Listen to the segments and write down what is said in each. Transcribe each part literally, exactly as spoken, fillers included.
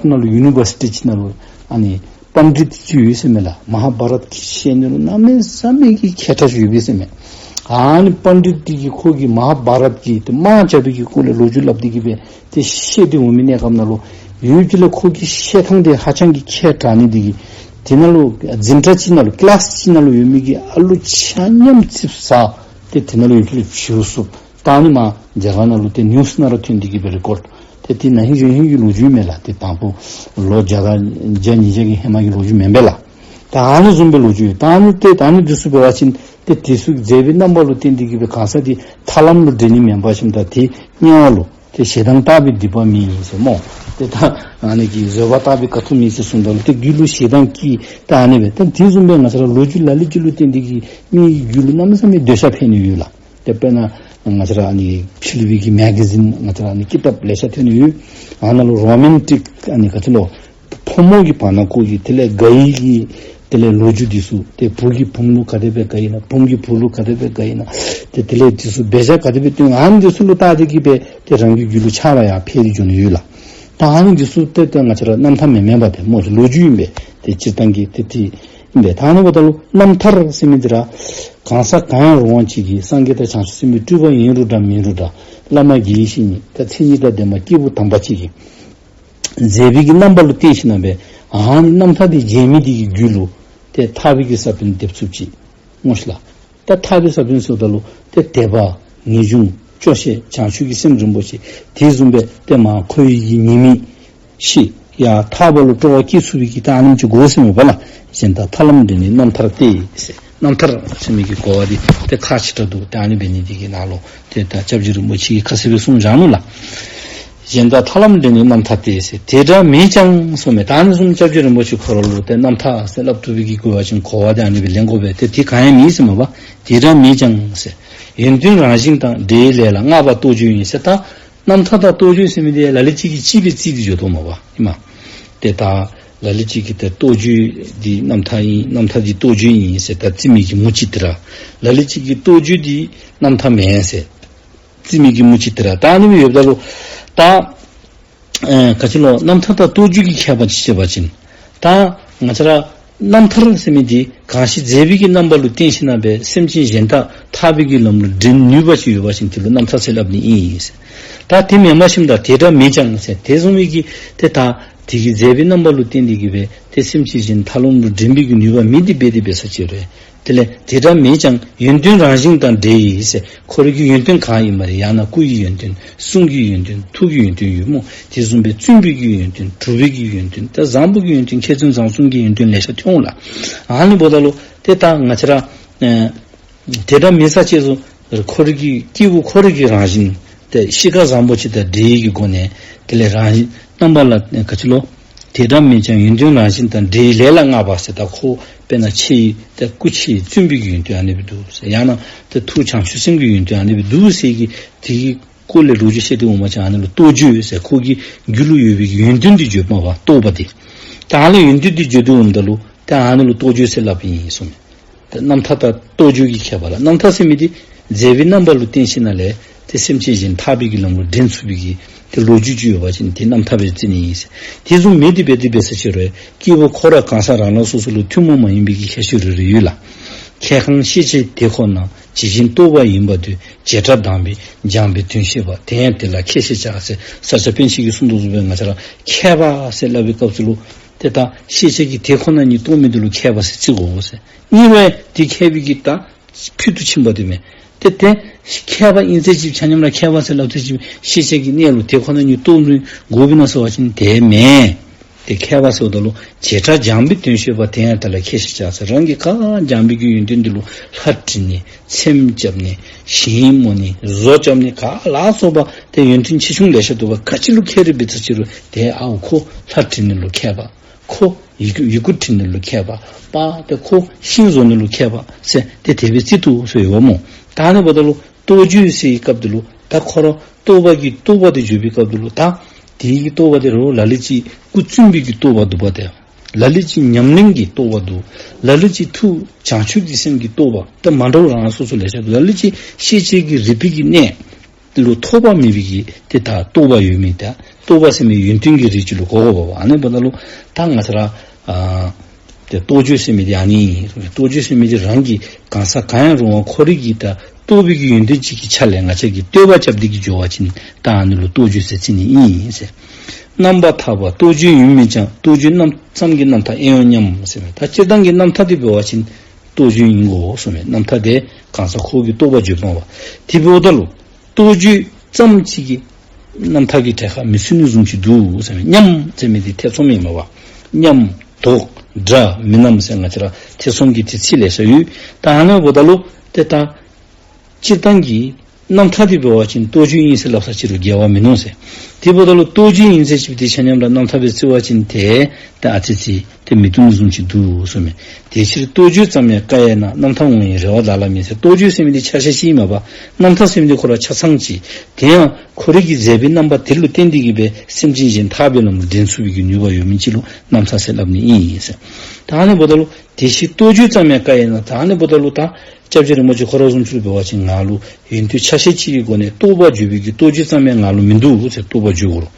ནང་ལུ་ཡུ་ནི་བར་སི་ཊི་ཅིག་ནང་ལུ་ཨ་ནི་པཎྜི་ཏ་ཅིག་ཡོད་ཟེར་མས་ལགས། མ་ཧཱ་བྷ་རཏ་གི་བཤད་ནི་ལུ་གནམ་མེད་ས་མེད་ཀྱི་མཁས་དྲགས་ཅིག་ཡོད་པས་ཟེར་མས། ཨ་ནི་པཎྜི་ཏ་འདི་གིས་ཁོ་གིས་མ་ཧཱ་བྷ་རཏ་གི་དེ་དམག་རྐྱབ་པའི་གི་སྐོར་ལས་ལོ་རྒྱུས་སླབ་སྟེ་གིས་སྦེ་ཏེ་བཤད་དེ་འོང་མི་གནས་སྐབས་ནང་ལུ་ཡུལ་དེ་ལས་ཁོ་གི་བཤད་ཐངས་དེ་ཧ་ཅང་གི་མཁས་དྲགས་ནི་དེ་གིས་དེ་ནང་ལུ་འཛིན་གྲྭ་ཅིག་ནང་ལུ་ཀི་ལཱསི་ཅིག་ནང་ལུ་ཡོད་མི་གི་ཨ་ལུ་ཆ་མཉམ་ཙིགཔ་ཟ་སྟེ་དེ་ནང་ལུ་ཡུལ་དེ་ལས་བྱོག་སོཔ། ད་ཨ་ནི་མར་རྒྱ་གར་ནང་ལུ་ཏེ་ནིའུསི་ནང་ར་ཐོན་ཏེ་གིས་སྦེ་རི་ཀོཌ། ཏེ་དེ་ན་ཧིང་གཞེས་ཧིང་གི་ལོ་རྒྱུས་མས་ལགས། ཏེ་དང་ཕུ་ལོ་བརྒྱ་དང་བརྒྱ་ཉིས་བརྒྱ་གི་ཧེ་མ་གི་ལོ་རྒྱུས་མེན་པས་ལགས། ད་ཨ་ནི་བཟུམ་སྦེ་ལོ་རྒྱུས་ཡོད། ད་ཨ་ནི་ཏེ་ད་ཨ་ནི་འདི་ཚུ་འབད་བ་ཅིན་ཏེ་དེ་ཚུ་མཛད་པའི་རྣམ་པ་ལུ་བརྟེན་ཏེ་གིས་སྦེ་གང་ཟག་དེ་ཐར་ལམ་ལུ་འདྲེན་ནི་མེན་པར་ཞིནམ་ད་དེ་དམྱལ་བ་ལུ་ཏེ་ཞེ་སྡང་དག་པའི་སྡིག་པ་མེད་ཟེར་སྨོ། ཏེ་ད་ཨ་ནི་གི་བཟོད་པ་དག་པའི་དཀའ་ཐུབ་མེད་ཟེར་གསུངམ་ད་ལུ་ཏེ་རྒྱུད་ལུ་ཞེ་སྡང་སྐྱེས། ད་ཨ་ནི་སྦེ་ད་དེ་བཟུམ་སྦེ་ང་བཅས་ར་ལོ་རྒྱུས་ལ་ལུ་ཅིག་ལུ་བརྟེན་ཏེ་གིས་མི་གི་རྒྱུད་ལུ་གནམ་མེད་ས་མེད་འདོད་ཆགས་འཕེལ་ནི་ཡོད་ལགས། ཏེ་དཔེར་ན་ང་བཅས་ར་ཨ་ནི་ཕྱི་གླིང་པའི་གི་མེ་ག་ཛིན་ང་བཅས་ར་ཨ་ནི་ཀི་ཏབ་ལེ་ཤ་ཐོན་ནི་ཡོད། ཨ་ནཱ་ལུ་རོ་མཱན་ཊིཀ་ཨ་ནི་ག་ཅི་ལོ་ཕོ་མོ་གི་བར་ན་ཁོ་གི་དེ་ལས་དགའ་བའི་གི་དེ་ལས་ལོ་རྒྱུས་འདི་ཚུ་ཏེ་བུ་གིས་བུམོ་ལུ་ག་དེ་སྦེ་དགའ་ཡི་ན་བུམོ་གིས་བུ་ལུ་ག་དེ་སྦེ་དགའ་ཡི་ན་ཏེ་དེ་ལས་འདི་ཚུ་འབད་བཞག་ག་དེ་སྦེ་སྟོན་ཨ་ནི་འདི་ཚུ་ལུ་བལྟ་སྟེ་གིས་སྦེ་ཏེ་རང་གི་རྒྱུད་ལུ་ཆགས་པ་ཡང་འཕེལ་ཏེ་འགྱོ་ནི་ཡོད་ལགས། ད་ཨ་ནི་འདི་ཚུ་ཏེ་ཏེ་ང་བཅས་ར་རྣམ་ཐར་མེན་མེན་པ་ཏེ་སྨོ་ལོ་རྒྱུས་ཨིན་པས། ཏེ་སྤྱིར་བཏང་གི་ཏེ་དེ་ཨིན་པས། ད་ཨ་ནི་འབདཝ་ད་ལུ་རྣམ་ཐར་ཟེར་མི་འདི་ར་གང་ཟག་གང་ཡང་རུང་བ་ཅིག་གིས་སངས་རྒྱས་དང་བྱང་ཆུབ་སེམས་དཔའི་སྤྲུལ་པ་ཨིན་རུང་འདྲ་མེན་རུང་འདྲ་བླ་མ་དགེ་བའི་བཤེས་གཉེན་ད་མཚན་ཉིད་དང་ལྡན་པ་སྐྱེས་བུ་དམ་པ་ཅིག་གིས་མཛད་པའི་གི་རྣམ་པ་ལུ་བརྟེན་ཞིནམ་ལས་ཨ་ནི་རྣམ་ཐར་འདི་མཇལ་མི་འདི་གི་རྒྱུད་ལུ་ཏེ་ཐར་པའི་གི་ས་བོན་འདེབས་ཚུགསཔ་ཅིག་སྨོ་ཤིག་ལགས། ད་ཐར་པའི་ས་བོན་ཟེརཝ་ད་ལུ་ཏེ་དད་པ་ངེས་འབྱུང་སྐྱོ་ཤས་བྱང་ཆུབ་ཀྱི་སེམས་རིན་པོ་ཆེ་དེ་བཟུམ་སྦེ་ཏེ་མ་འཁོར་བའི་གི་ཉེས་དམིགས་ཞི་ཡང་ཐར་པ་ལུ་སྤྲོ་བ་སྐྱེ་ཚུགས་པའི་གི་ད་ཨ་ནེམ་ཅིག་དགོ་ཟེར་མས་པ་ལགས། གཞན་དག་ཐར་ལམ་འདྲེན་ནི་རྣམ་ཐར་ཏེ་ཟེར། རྣམ་ཐར་ཟེར་མི་གི་གོ་བ་འདི་ཏེ་ཁག་ཆེ་དྲགས་འདུག། ཏེ་ཨ་ནི་འབད་ནི་འདི་གི་ནང་ལུ་ཏེ་ད་སྐྱབས་རྗེ་རིན་པོ་ཆེ་གིས་ཁ་གསལ་སྦེ་གསུངས་བཞག་ནུག་ལགས། གཞན་དག་ཐར་ལམ་འདྲེན་ནི་རྣམ་ཐར་ཏེ་ཟེར། དེ་འདྲ་མེད་ཀྱང་གསུངས་མས། ད་ཨ་ནི་བཟུམ་སྐྱབས་རྗེ་རིན་པོ་ཆེ་ཁོ་ར་ལུ་ཏེ་རྣམ་ཐར་ཟེར་སླབ་བཏུབ་པའི་གི་དགོ་པ་ཅིན་གོ་བ་འདི་ཨ་ནི་སྦེ་ལེན་དགོ་པས། ཏེ་དེ་གང་ཡང་མེད་ཟེར་མས་པ། དེ་འདྲ་མེད་ཀྱང་ཟེར། ཡོན་ཏན་རང་བཞིན་དང་འབྲེལ་ལས་ལ་བསྔགས་པ་རྟོགས་བརྗོད་ཡིན་ཟེར། ད་རྣམ་ཐར་དང་རྟོགས་བརྗོད་ཟེར་མི་འདི་ལ་ལུ་ཅིག་གིས་གཅིག་སྦེ་བརྩིས་ཏེ་འགྱོ་དོ་མས་པ་ཨིན་མས། ཏེ་ད་ལ་ལུ་ཅིག་གིས་ཏེ་རྟོགས་བརྗོད་འདི་རྣམ་ཐར་ཨིན། རྣམ་ཐར་འདི་རྟོགས་བརྗོད་ཨིན་ཟེར་ད་བརྩི་མི་གི་མུ་ཅིག་འདི་ར། ལ་ལུ་ཅིག་གིས་རྟོགས་བརྗོད་འདི་རྣམ་ཐར་མེན་ཟེར་བརྩི་མི་གི་མུ་ཅིག་འདི་ར། ད་ཨ་ནི་སྦེ་ཡོདཔ་ད་ལུ་ད་ཨེ་ག་ཅི་ལོ་རྣམ་ཐར་དང་རྟོགས་བརྗོད་ཀྱི་ཁྱད་པར་ཅིག་བཤད་པ་ཅིན་ད་ང་བཅས་ར་རྣམ་ཐར་ཟེར་མི་འདི་གང་ཞིག་མཛད་པའི་གི་རྣམ་པ་ལུ་བརྟེན་ཞིནམ་ལས་སེམས་ཅན་གཞན་དག་ཐར་པའི་གི་ལམ་ལུ་འདྲེན་ནུས་པ་ཅིག་ཡོད་པ་ཅིན་དེ་ལུ་རྣམ་ཐར་ཟེར་སླབ་ནི་ཨིན་ཟེར། ད་དེ་མེན་པར་ཞིནམ་ད་དེ་འདྲ་མེད་ཀྱང་ཟེར་དེ་བཟུམ་མའི་གི་ཏེ་ད་དེ་གི་མཛད་པའི་རྣམ་པ་ལུ་བརྟེན་ཏེ་གིས་སྦེ་ཏེ་སེམས་ཅན་གཞན་ཐར་ལམ་ལུ་འདྲེན་པའི་གི་ནུས་པ་མེད་དེ་འབད་དེ་འབད་ས་ཅིག་རུང་དེ་ལས་དེ་འདྲ་མེད་ཀྱང་ཡོན་ཏན་རང་བཞིན་དང་འབྲེལ་ཡོད་ཟེར། ཁོ་རའི་གི་ཡོན་ཏན་གང་ཡིན་མ་རེ་ཡང་ན་སྐུ་ཡི་ཡོན་ཏན་གསུང་གི་ཡོན་ཏན་ཐུགས་ཀྱི་ཡོན་ཏན་ཡོད་སྨོ། དེ་བཟུམ་སྦེ་བཙུན་པའི་གི་ཡོན་ཏན་གྲུབ་པའི་གི་ཡོན་ཏན་ད་བཟང་པོ་གི་ཡོན་ཏན་མཁས་བཙུན་བཟང་གསུམ་གྱི་ཡོན་ཏན་ལེ་ཤ་ཐོན་འོང་ལགས། ཨ་ནི་འབདཝ་ད་ལུ་ཏེ་ད་ང་བཅས་ར་ཨེ་དེ་འདྲ་མེད་ས་ཅིག་རུང་ཁོ་རའི་གི་སྐྱེས་བུ་ཁོ་རའི་གི་རང་བཞིན་ཏེ་གཤིས་ཀ་བཟང་པོ་ཅིག་དང་འབྲེལ་བའི་གི་སྒོ་ནས་དེ་ལས་རང་བཞིན་རྣམ་པ་ལ་ག་ཅི་ལོ། དེ་འདྲ་མེད་ཀྱང་ཡོན་ཏན་རང་བཞིན་དང་འབྲེལ་ལས་ལ་བསྔགས་པ་ཟེར། ད་ཁོ་དཔེར་ན་ཕྱི་ཡི་ཏེ་སྐུ་ཕྱི་ཡི་བཙུན་པའི་གི་ཡོན་ཏན་ཨ་ནི་སྦེ་འདུག་ཟེར། ཡང་ན་ཏེ་ཐུགས་བྱང་ཆུབ་སེམས་ཀྱི་ཡོན་ཏན་ཨ་ནི་སྦེ་འདུག་ཟེར་གི་དེ་གི་སྐོར་ལས་ལོ་རྒྱུས་བཤད་དེ་འོང་པ་ཅིན་ཨ་ནི་ལུ་རྟོགས་བརྗོད་ཟེར། ཁོ་གི་རྒྱུད་ལུ་ཡོད་པའི་གི་ཡོན་ཏན་འདི་བརྗོད་པ་རྟོགས་པ་དེ། ད་ཨ་ནི་ཡོན་ཏན་འདི་བརྗོད་དེ་འོངམ་ད་ལུ་ཏེ་ཨ་ནི་ལུ་རྟོགས་བརྗོད་ཟེར་སླབ་ཨིན་གསུངས་མས། ཏེ་རྣམ་ཐར་དང་རྟོགས་བརྗོད་ཀྱི་ཁྱད་པར་ལགས། རྣམ་ཐར་ཟེར་མི་འདི་མཛད་པའི་རྣམ་པ་ལུ་བརྟེན་ཞིནམ་ལས་ཏེ་སེམས་ཅན་གཞན་ཐར་པའི་གི་ལམ་ལུ་འདྲེན་ཚུགས་པའི་གི་ཏེ་ལོ་རྒྱུས་ཅིག་ཡོད་པ་ཅིན་དེ་རྣམ་ཐར་སྦེ་བརྩི་ནི་ཨིན་ཟེར། དེ་བཟུམ་མེད་དེ་འབད་དེ་འབད་ས་ཅིག་རུང་སྐྱེས་བུ་ཁོ་ར་གང་ཟག་རང་རང་སོ་སོ་ལུ་ཐུན་མོང་མ་ཡིན་པའི་གི་ཁྱད་ཆོས་རེ་རེ་ཡོད་ལགས། ཁྱད་གང་ཤེས་བྱའི་དེ་ཁོ་ན། ཇི་བཞིན་རྟོག་པ་ཡིན་པ་འདོད། བྱེ་བྲག་དང་པོས་སྦྱངས་པའི་དོན་ཤེས་པ། དེ་ཡང་དེ་ལ་ཁྱད་ཞེས་བྱ་ཟེར། ས་སྐྱ་པཎ་ཆེན་གྱིས་གསུངས་དོ་བཟུམ་སྦེ་ང་བཅས་ར་མཁས་པ་ཟེར་སླབ་པའི་སྐབས་སུ་ལུ་ཏེ་ད་ཤེས་བྱ་གི་དེ་ཁོ་ན་ཉིད་རྟོགས་མི་འདི་ལུ་མཁས་པ་ཟེར་བརྩི་དགོ་ཟེར། གཉིས་པ་དེ་མཁས་པའི་གི་ད་ཕུལ་དུ་ཕྱིན་པ་དེ་མས། ཏེ་དེ་མཁས་པ་ཨིན་ཟེར་ཅིག་ཆ་མཉམ་ར་མཁས་པ་ཟེར་སླབ་ཚུལ་ཅིག་ཤེས་བྱ་གི་གནས་ལུགས་དེ་ཁོ་ན་ཉིད་རྟོགས་ནི་དགོ་པས་ན་ཟེར་བ་ཅིན་དེ་མེན། ཏེ་མཁས་པ་ཟེརཝ་ད་ལུ་བྱེ་བྲག་སྦྱངས་པའི་དོན་ཤེས་པ། དེ་ཡང་དེ་ལ་ཁྱད་ཞེས་བྱ་ཟེར། རང་གིས་ག་སྦྱངས་པའི་གི་ཡོན་ཏན་འདི་ལུ་ལྷ་བྲིས་ནི་ཚེམ་རྐྱབ་ནི་ཞིང་རྨོ་ནི་བཟོ་རྐྱབ་ནི་ག་ལ་སོགས་པ་ཏེ་ཡོན་ཏན་ཆེ་ཆུང་ལེ་ཤ་འདུག་པ། ག་ཅི་ལུ་མཁས་རེ་འབད་ཚར་ཅི་རུང་ཏེ་ཨའོ་ཁོ་ལྷ་བྲིས་ནི་ལུ་མཁས་པ། ཁོ་ཡི་གུ་ཡི་གུ་བྲི་ནི་ལུ་མཁས་པ། པ་ཏེ་ཁོ་ཤིང་བཟོ་ནི་ལུ་མཁས་པ་ཟེར་ཏེ་དེ་སྦེ་བརྩི་དོ་ཟེར་ཡོད་སྨོ། ད་ཨ་ནི་འབདཝ་ད་ལུ་རྟོགས་བརྗོད་ཟེར་བའི་སྐབས་འདི་ལུ་ད་ཁོ་ར་རྟོགས་པ་གི་རྟོགས་པ་དེ་བརྗོད་པའི་སྐབས་འདི་ལུ་ད་དེ་གི་རྟོགས་པ་དེ་རོགས་ལ་ལུ་ཅིག་སྐུ་བཙུན་པའི་གི་རྟོགས་པ་འདུག་པ། ཏེ་ལ་ལུ་ཅིག་ཉམས་ལེན་གྱི་རྟོགས་པ་འདུག། ལ་ལུ་ཅིག་ཐུགས་བྱང་ཆུབ་ཀྱི་སེམས་ཀྱི་རྟོགས་པ། ད་མ་འདྲཝ་རང་སོ་སོ་ལེ་ཤ་འདུག། ལ་ལུ་ཅིག་ཤེས་བྱའི་གི་རིག་པའི་གི་གནས་ལུ་ཐོགས་པ་མེད་པའི་གི་ཏེ་ད་རྟོགས་པ་ཡོད་མི་ད་ རྟོགས་པ་ཟེར་མི་ཡོན་ཏན་གྱི་རིགས་ཅིག་ལུ་གོ་དགོ་པས། ཨ་ནི་འབདཝ་ད་ལུ་ད་ང་བཅས་ར་ཨ་ཏེ་རྟོགས་བརྗོད་ཟེར་མི་འདི་ཨ་ནི་ཨིན། རྟོགས་བརྗོད་ཟེར་མི་འདི་རང་གི་གང་ཟག་གང་ཡང་རུང་བ་ཁོ་རའི་གི་ད་རྟོགས་པའི་གི་ཡོན་ཏན་ཅིག་གི་ཆ་ལས་ང་བཅས་ཀྱིས་བསྟོད་པ་རྐྱབ་སྟེ་གི་འགྱོ་བ་ཅིན་ད་ཨ་ནི་ལུ་རྟོགས་བརྗོད་ཟེར་བརྩི་ནི་ཨིན་ཟེར། རྣམ་པར་ཐར་པ་རྟོགས་བརྗོད་ཡིན་མིན་ཀྱང་། རྟོགས་བརྗོད་རྣམ་ཙམ་གྱི་རྣམ་ཐར་ཨེ་ཡོང་སྙམ་ཟེར་མས། ད་སྤྱིར་བཏང་གི་རྣམ་ཐར་འདི་འབད་བ་ཅིན་རྟོགས་བརྗོད་ཨིན་དགོ་གསུངས་མས། རྣམ་ཐར་དེ་གང་ཟག་ཁོ་གི་རྟོགས་པ་བརྗོད་པ་བ། དེ་འབདཝ་ད་ལུ་རྟོགས་བརྗོད་ཙམ་ཅིག་གིས་རྣམ་ཐར་གྱི་གྲལ་ཁར་མི་ཚུད་ནི་བཟུམ་ཅིག་འདུག་ཟེར་མས། སྙམ་ཟེར་མི་འདི་ཐེ་ཚོམ་ཨིན་མས་པ། སྙམ་དོགས་འདྲ་མིན་ནམ་ཟེར་ང་བཅས་ར་ཐེ་ཚོམ་གྱི་དེ་ཚིག་ལེ་ཤ་ཡོད། ད་ཨ་ནི་འབདཝ་ད་ལུ་ཏེ་ད་སྤྱིར་བཏང་གི་རྣམ་ཐར་འདི་འབད་བ་ཅིན་རྟོགས་བརྗོད་ཨིན་ཟེར་སླབ་ས་ཅིག་རུང་འགལ་བ་མིན་ནུག་ཟེར། དེ་འབདཝ་ད་ལུ་རྟོགས་བརྗོད་ཨིན་ཟེར་ཅིག་འདི་ཆ་མཉམ་ར་རྣམ་ཐར་སྦེ་བརྩི་བ་ཅིན་ཏེ་ཏེ་ཨ་ཙི་ཅིག་ཏེ་མི་བཏུབ་ནི་བཟུམ་ཅིག་འདུག་གསུངས་མས། དེ་ཕྱིར་རྟོགས་བརྗོད་ཙམ་ཡང་བཀའ་ཡས་ན། རྣམ་ཐར་འོང་བའི་རེ་བ་བདག་ལ་མེད་ཟེར། རྟོགས་བརྗོད་ཟེར་མི་འདི་ཆ་ཤས་ཅིག་ཨིན་མས་པ། རྣམ་ཐར་ཟེར་མི་འདི་ཁོ་ར་ཆ་ཚང་ཅིག། དེ་ཡང་ཁོ་རའི་གི་མཛད་པའི་རྣམ་པ་དེ་ལུ་བརྟེན་ཏེ་གི་སྦེ་སེམས་ཅན་གཞན་ཐར་པའི་ལམ་ལུ་འདྲེན་ཚུགས་པའི་གི་ནུས་པ་ཡོད་མི་ཅིག་ལུ་རྣམ་ཐར་ཟེར་སླབ་ནི་ཨིན་ཟེར། ད་ཨ་ནི་འབདཝ་ད་ལུ་དེ་ཕྱིར་རྟོགས་བརྗོད་ཙམ་ཡང་བཀའ་ཡས་ན། ད་ཨ་ནི་འབདཝ་ད་ལུ་ད་སྐྱབས་རྗེ་རིན་པོ་ཆེ་ཁོ་ར་བཟུམ་ཅིག་ལུ་འབད་བ་ཅིན་ང་ལུ་ཡོན་ཏན་ཆ་ཤས་ཅིག་གི་སྒོ་ནས་རྟོགས་པ་བརྗོད་པའི་གི་རྟོགས་བརྗོད་ཙམ་ཡང་ང་ལུ་མིན་འདུག་ཟེར། རྟོགས་པ་བརྗོད་དགོ་རུང་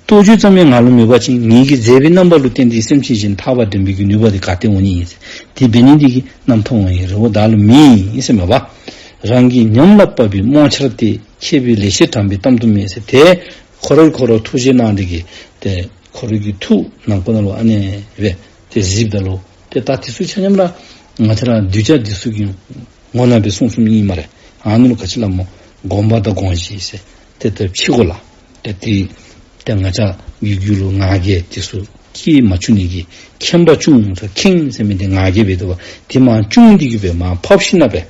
རྟོགས་བརྗོད་ཙམ་ཡང་ང་ལུ་མེད་པ་ཅིན་ངེའི་གི་མཛད་པའི་རྣམ་པ་ལུ་བརྟེན་ཏེ་སེམས་ཅན་གཞན་ཐར་པ་འདྲེན་པའི་གི་ནུས་པ་འདི་ག་ཏེ་འོང་ནི་ཨིན་ཟེར། དེ་འབད་ནི་འདི་གིས་རྣམ་ཐར་འོང་བའི་རེ་བ་བདག་ལུ་མེད་ཟེར་མས་པ། རང་གི་ཉམས་ལ་བབས་པའི་རྨོངས་འཆར་དེ། མཁས་པའི་ལེགས་བཤད་དྲངས་པའི་གཏམ་དུ་མེད་ཟེར། ཏེ་ཁོ་ར་ཁོ་ར་ཐུགས་རྗེ་གནང་སྟེ་གི་ཏེ་ཁོ་རའི་གི་ཐུགས་ནང་ཁོག་ནང་ལུ་ཨ་ནི་སྦེ་ཏེ་གཟིགསཔ་ད་ལུ་ཏེ་ད་དེ་ཚུ་ཆ་མཉམ་ར་ང་བཅས་ར་གདུལ་བྱ་འདི་ཚུ་གི་ངོ་ནང་སྦེ་གསུངས་གསུངསམ་ཨིན་སྨ་རེ། ཨ་ནི་ལུ་ག་ཅི་སླབ་སྨོ། སྒོམ་པ་དང་སྒོམ་གཞི་ཟེར་ཏེ་ཏེ་ཕྱེ་དགོ་ལགས། ཏེ་དེ་ཏེ་ང་བཅས་ཀྱི་རྒྱུད་ལུ་ང་རྒྱལ་འདི་ཚུ་སྐྱེ་མ་བཅུག་ནི་གི་ཁེངས་པ་བཅུག་ཟེར། ཁེངས་ཟེར་མི་འདི་ང་རྒྱལ་འབད་དོ་བ། དེ་མར་བཅུག་སྟེ་གི་སྦེ་མར་ཕབ་ཞིནམ་ལས་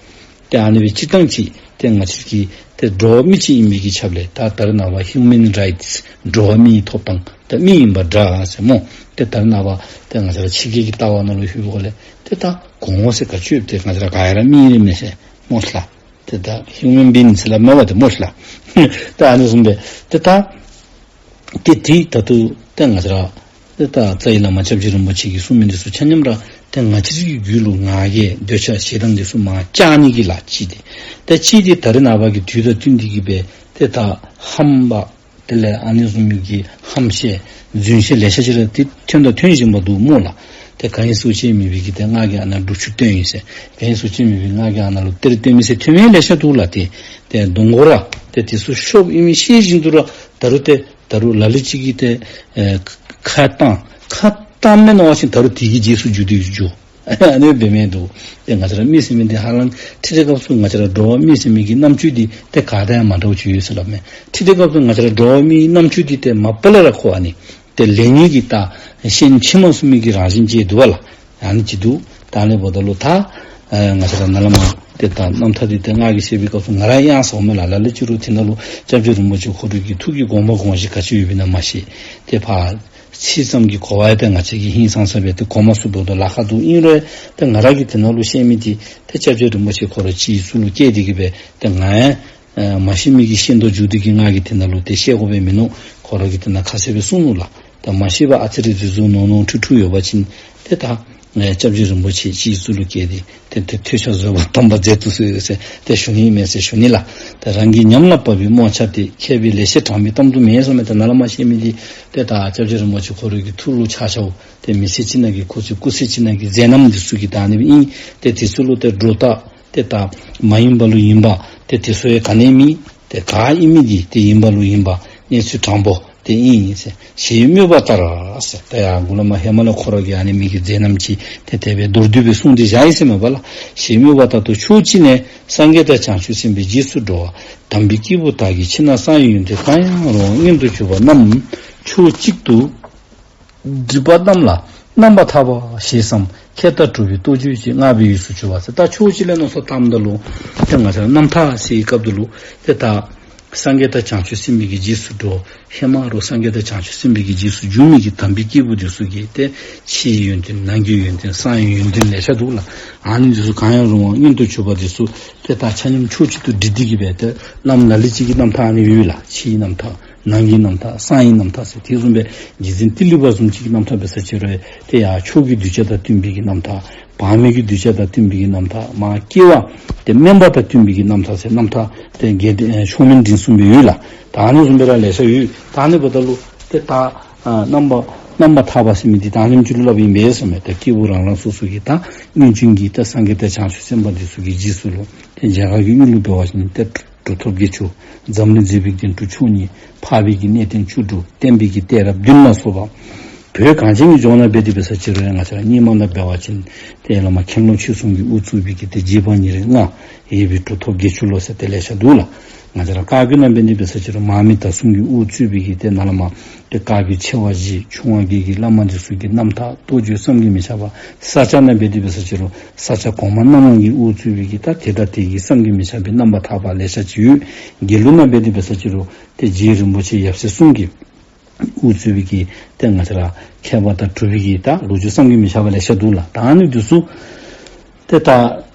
ཏེ་ཨ་ནི་སྦེ་སྤྱིར་བཏང་ཅིག་ཏེ་ང་བཅས་ཀྱི་ཏེ་འགྲོ་བ་མི་ཅིག་ཨིན་མི་གི་ཆ་ལས་ད་ད་རེས་ནངས་པ་ཧིའུ་མེན་རའིཊསི་འགྲོ་བ་མིའི་ཐོབ་ཐང་ད་མི་ཨིན་པ་འདྲ་ཟེར་སྨོ། ཏེ་ད་རེས་ནངས་པ་ཏེ་ང་བཅས་ར་ཕྱི་རྒྱལ་གྱི་ལྟ་བ་ནང་ལུ་ལྷོད་པའི་སྒང་ལས་ཏེ་ད་གོང་འོག་ཟེར་ག་ཅི་ཡོད། ཏེ་ང་བཅས་ར་ག་ར་མི་ཨིན་མས་ཟེར་སྨོ་ལགས། ཏེ་ད་ཧིའུ་མེན་བིང་ཟེར་སླབ་མས་པ་ཏེ་སྨོ་ལགས། ད་ཨ་ནི་བཟུམ་སྦེ་ཏེ་ད་ཏེ་དེ་ད་ལྟོ་ཏེ་ང་བཅས་ར་ཏེ་ད་རྩ་བའི་བླ་མ་སྐྱབས་རྗེ་རིན་པོ་ཆེ་གིས་གསུངས་མི་འདི་ཚུ་ཆ་མཉམ་ར་ཏེ་ང་བཅས་རའི་རྒྱུད་ལུ་ང་རྒྱལ་འདོད་ཆགས་ཞེ་སྡང་འདི་ཚུ་མར་བཅག་ནི་གི་ལཱ་ཅིག་ཏེ། ཏེ་གཅིག་འདི་ད་རེས་ནངས་པ་གི་དུས་དང་བསྟུན་ཏེ་གི་སྦེ་ཏེ་ད་ཧམ་པ་དེ་ལས་ཨ་ནི་བཟུམ་མའི་གི་ཧམ་བཤད་རྫུན་བཤད་ལེ་ཤ་ཅིག་ར་ཏེ་ཐོན་དང་ཐོན་བཞིན་པ་འདུག་སྨོ་ལགས། ཏེ་ག་ཨིན་སུ་ཅིག་མེད་པའི་གི་ཏེ་ང་རྒྱལ་ཨ་ནཱ་འབྲུག་ཆུ་བཏོན་ཡི་ཟེར། ག་ཨིན་སུ་ཅིག་མེད་པའི་ང་རྒྱལ་ཨ་ནཱ་ལུ་གཏེར་བཏོན་མི་ཟེར་ཐོན་མི་ལེ་ཤ་འདུག་ལགས། ཏེ་ཏེ་གདོང་ཁར་ར་ཏེ་དེ་ཚུ་ཤོབ་ཨིན་མི་ཤེས་བཞིན་དུ་ར་ད་རུང་ཏེ་ད་རུང་ལ་ལུ་ཅིག་གིས་ཏེ་ཨེ་ཁ་བཏང་ཁ་བཏང་མེན་ན་བ་ཅིན་ད་རུང་དེ་གི་རྗེས་སུ་འཇུག་སྟེ་འགྱོ། ཨ་ནི་འབད་མི་འདུག། ཏེ་ང་བཅས་ར་མི་ཟེར་མི་འདི་ཧ་ལམ་ཁྲིད་དེ་སྐབས་སུ་ང་བཅས་ར་འགྲོ་བ་མི་ཟེར་མི་གི་རྣམ་དཔྱོད་འདི་ཏེ་ག་དང་ཡང་མ་འདྲཝ་ཅིག་ཡོད་ཟེར་སླབ་མས། ཁྲིད་དེ་སྐབས་སུ་ང་བཅས་ར་འགྲོ་བ་མིའི་རྣམ་དཔྱོད་འདི་ཏེ་མ་པ་ལས་ར་ཁོ་ཨ་ནི་ཏེ་ལས་ངན་གྱི་ད་ཤན་ཕྱེ་མ་ཚུགས་མི་གི་རང་བཞིན་ཅིག་འདུག་པ་ལགས། ཨ་ནི་ཅིག་འདུག། ད་ཨ་ནི་འབདཝ་ད་ལུ་ད་ཨེ་ང་བཅས་ར་ནཱ་ལས་མར་ཏེ་ད་རྣམ་ཐར་འདི་ཏེ་ང་གིས་བཤད་པའི་སྐབས་སུ་ང་ར་ཡང་ཟེརཝ་མས་ལགས། ལ་ལུ་ཅིག་རུང་དེ་ནང་ལུ་སྐྱབས་རྗེ་རིན་པོ་ཆེ་ཁོ་རའི་གི་ཐུགས་ཀྱི་དགོངས་པ་དགོངས་གཞི་ག་ཅི་ཡོདཔ་ཨིན་ན་མ་ཤེས། ཏེ་ཕར་ཚིག་ཙམ་གྱིས་གོ་བ་ཡང་ཏེ་ང་བཅས་ཀྱིས་ཧིང་སངས་ས་སྦེ་ཏེ་གོ་མ་ཚུགས་དོ་ལཱ་ཁག་འདུག། ཨིན་རུང་ཏེ་ང་ར་གིས་དེ་ནང་ལུ་བཤད་མི་འདི་ཏེ་སྐྱབས་རྗེ་རིན་པོ་ཆེ་ཁོ་ར་སྤྱི་གཙུག་ལུ་བཀལ་ཏེ་གི་སྦེ་ཏེ་ང་ཡང་ཨེ་མ་ཤེས་མི་གིས་ཤེས་དོ་བཟུམ་ཅིག་གིས་ང་གིས་དེ་ནང་ལུ་ཏེ་བཤད་དགོ་པའི་མིན་ནུག། ཁོ་ར་གིས་དེ་ནང་ཁ་གསལ་སྦེ་གསུངས་ནུག་ལགས། ད་མ་ཤེས་པ་ཨ་ཙི་རེ་འཛོལ་འཛོལ་ནོར་ནོར་འཁྲུལ་འཁྲུལ་ཡོད་པ་ཅིན་ཏེ་ད་ཨེ་སྐྱབས་རྗེ་རིན་པོ་ཆེ་སྤྱི་གཙུག་ལུ་བཀལ་ཏེ་ཏེ་ཏེ་ཐོས་བྱ་བཟོད་པ་དམ་པ་མཛད་དུ་གསོལ་ཟེར་ཏེ་ཞུ་ནི་མས་ཟེར་ཞུ་ནི་ལགས། ཏེ་རང་གི་ཉམས་ལ་བབས་པའི་རྨོངས་འཆར་དེ། མཁས་པའི་ལེགས་བཤད་དྲངས་པའི་གཏམ་དུ་མེད་ཟེར་མི་ཏེ་ནཱ་ལས་མར་བཤད་མི་འདི་ཏེ་ད་སྐྱབས་རྗེ་རིན་པོ་ཆེ་ཁོ་རའི་གི་ཐུགས་ལུ་ཆགས་ཆགསཔ་ཏེ་མི་ཚེ་གཅིག་ནང་གི་ཁོ་ཚུ་སྐུ་ཚེ་གཅིག་ནང་གི་མཛད་རྣམ་འདི་ཚུ་གིས་ད་ཨ་ནི་སྦེ་ཨིན། ཏེ་དེ་ཚུ་ལུ་ཏེ་སྒྲོ་བཏགས་ཏེ་ད་མ་ཡིན་པ་ལུ་ཡིན་པ་ཏེ་དེ་ཚུ་ཡང་ག་ནི་མེད། ཏེ་ག་ཨིན་མི་འདི་ཏེ་ཡིན་པ་ལུ་ཡིན་པ་གནས་ཚུལ་དྲང་པོ་ཏེ་ཨིན་ཟེར། ཞེས་སྨོས་པ་ལྟར་ཟེར། ད་ཡར་མགུ་ལས་མར་ཧེ་མ་ལས་ཁོ་ར་གིས་ཨ་ནི་མི་གི་མཛད་རྣམ་ཅིག་ཏེ་དེ་སྦེ་མདོར་བསྡུས་སྦེ་གསུངས་ཏེ་བཞག་ཡི་ཟེར་མས་པ་ལགས། ཞེས་སྨོས་པ་ལྟར་དུ་ཕྱོགས་གཅིག་ནས་སངས་རྒྱས་དང་བྱང་ཆུབ་སེམས་དཔའི་རྗེས་སུ་འགྲོ་བ་དམ་པའི་སྐྱེས་བུ་དག་གི་ཕྱིར་ན་གསང་བའི་ཡོན་ཏན་གང་ཡང་རུང་བ་མངོན་དུ་གྱུར་པ་རྣམས་ཕྱོགས་གཅིག་ཏུ་སྒྲིབ་པ་རྣམས་ལ་རྣམ་པར་ཐར་པ་ཞེས་སམ། མཁས་མཐའ་གྲུབ་པའི་རྟོགས་བརྗོད་ཅེས་བསྔགས་པའི་ཡུལ་སུ་གྱུར་པ་ཟེར། ད་ཕྱོགས་གཅིག་ལས་མནོ་བསམ་བཏངམ་ད་ལུ་ཏེ་ང་བཅས་ར་རྣམ་ཐར་ཟེར་བའི་སྐབས་ད་ལུ་ཏེ་ད་སངས་རྒྱས་དང་བྱང་ཆུབ་སེམས་དཔའི་གི་རྗེས་སུ་འགྲོ། ཧེ་མ་རུང་སངས་རྒྱས་དང་བྱང་ཆུབ་སེམས་དཔའི་གི་རྗེས་སུ་འཇུག་མི་གི་དམ་པའི་སྐྱེས་བུ་འདི་ཚུ་གིས་ཏེ་ཕྱིའི་ཡོན་ཏན་ནང་གི་ཡོན་ཏན་གསང་བའི་ཡོན་ཏན་ལེ་ཤ་འདུག་ལགས། ཨ་ནི་འདི་ཚུ་གང་ཡང་རུང་བ་མངོན་དུ་གྱུར་པ་འདི་ཚུ་ཏེ་ད་ཆ་མཉམ་ཕྱོགས་གཅིག་ཏུ་སྒྲིལ་ཏེ་གི་སྦེ་ཏེ་བླམ་ལ་ལུ་ཅིག་གི་རྣམ་ཐར་ཨ་ནི་ཡོད་ལགས། ཕྱིའི་རྣམ་ཐར་ནང་གི་རྣམ་ཐར་གསང་བའི་རྣམ་ཐར་ཟེར། དེ་བཟུམ་སྦེ་རྗེ་བཙུན་ཏི་ལི་པ་བཟུམ་ཅིག་གི་རྣམ་ཐར་འབད་ས་ཅིག་རུང་ཏེ་ཡར་ཕྱོགས་ཀྱི་གདུལ་བྱ་དང་བསྟུན་པའི་གི་རྣམ་ཐར། བར་མའི་གི་གདུལ་བྱ་དང་བསྟུན་པའི་གི་རྣམ་ཐར། མར་སྐྱེ་བ་ཏེ་དམན་པ་དང་བསྟུན་པའི་གི་རྣམ་ཐར་ཟེར་རྣམ་ཐར་ཏེ་དགེ་ལྡན་ཨེ་མཆོག་དམན་འབྲིང་གསུམ་སྦེ་ཡོད་ལགས། ད་ཨ་ནི་བཟུམ་སྦེ་ར་ལེ་ཤ་ཡོད། ད་ཨ་ནི་འབདཝ་ད་ལུ་ ཏེ་ད་ཨ་རྣམ་པ་རྣམ་པར་ཐར་པ་ཟེར་མི་འདི་ད་ཨ་ནེམ་ཅིག་ལུ་སླབ་ཨིན་པས་ཟེར་མས། ད་སྐྱེས་བུ་རང་རང་སོ་སོ་གི་ད་སྔོན་བྱོན་གྱི་ད་སངས་རྒྱས་དང་བྱང་ཆུབ་སེམས་དཔའ་འདི་ཚུ་གི་རྗེས་སུ་ལུ་ཏེ་རྒྱ་གར་གྱི་ཡུལ་ལུ་འབད་བ་ཅིན་ཏེ་གྲུབ་ཐོབ་བརྒྱད་ཅུ། འཛམ་གླིང་མཛེས་པའི་རྒྱན་དྲུག་མཆོག་གཉིས། འཕགས་པའི་གི་གནས་བརྟན་བཅུ་དྲུག། བསྟན་པའི་གི་གཏད་རབས་བདུན་ལ་སོགས་པ། བོད་གངས་ཅན་གྱི་ལྗོངས་ནང་འབད་དེ་འབད་ས་ཅིག་རུང་ང་བཅས་ར་སྔོན་མ་ནང་འབད་བ་ཅིན་ཏེ་བླ་མ་མཁན་སློབ་ཆོས་གསུམ་གྱིས་དབུ་གཙོས་པའི་གི་ཏེ་རྗེ་འབངས་ཉེར་ལྔ། ཡོད་པའི་གྲུབ་ཐོབ་བརྒྱད་ཅུ་ལོ་ཟེར་ཏེ་ལེ་ཤ་འདུག་ལགས། ང་བཅས་ར་བཀའ་བརྒྱུད་ནང་འབད་དེ་འབད་ས་ཅིག་རུང་མར་མི་དྭགས་གསུམ་གྱིས་དབུ་གཙོས་པའི་གི་ཏེ་ནཱ་ལས་མར་ཏེ་བཀའ་བརྒྱུད་ཆེ་བ་བཞི་ཆུང་བ་བརྒྱད་ཀྱི་བླ་མ་འདི་ཚུ་གི་རྣམ་ཐར་རྟོགས་བརྗོད་བསམ་གྱིས་མི་ཁྱབ་པ། ས་སྐྱ་ནང་འབད་དེ་འབད་ས་ཅིག་རུང་ས་སྐྱ་གོང་མ་རྣམ་གཉིས་ཀྱིས་དབུ་གཙོས་པའི་གི་ད་དེ་དང་དེ་གི་བསམ་གྱིས་མི་ཁྱབ་པའི་རྣམ་པར་ཐར་པ་ལེ་ཤ་ཅིག་ཡོད། དགེ་ལུགས་ནང་འབད་དེ་འབད་ས་ཅིག་རུང་ཏེ་རྗེ་རིན་པོ་ཆེ་ཡབ་སྲས་གསུམ་གྱིས་དབུ་གཙོས་པའི་གི་ཏེ་ང་བཅས་ར་མཁས་པ་དང་གྲུབ་པའི་གི་ད་ལོ་རྒྱུས་བསམ་གྱིས་མི་ཁྱབ་པ་ལེ་ཤ་འདུག་ལགས། ད་ཨ་ནི་འདི་ཚུ་ཏེ་ད་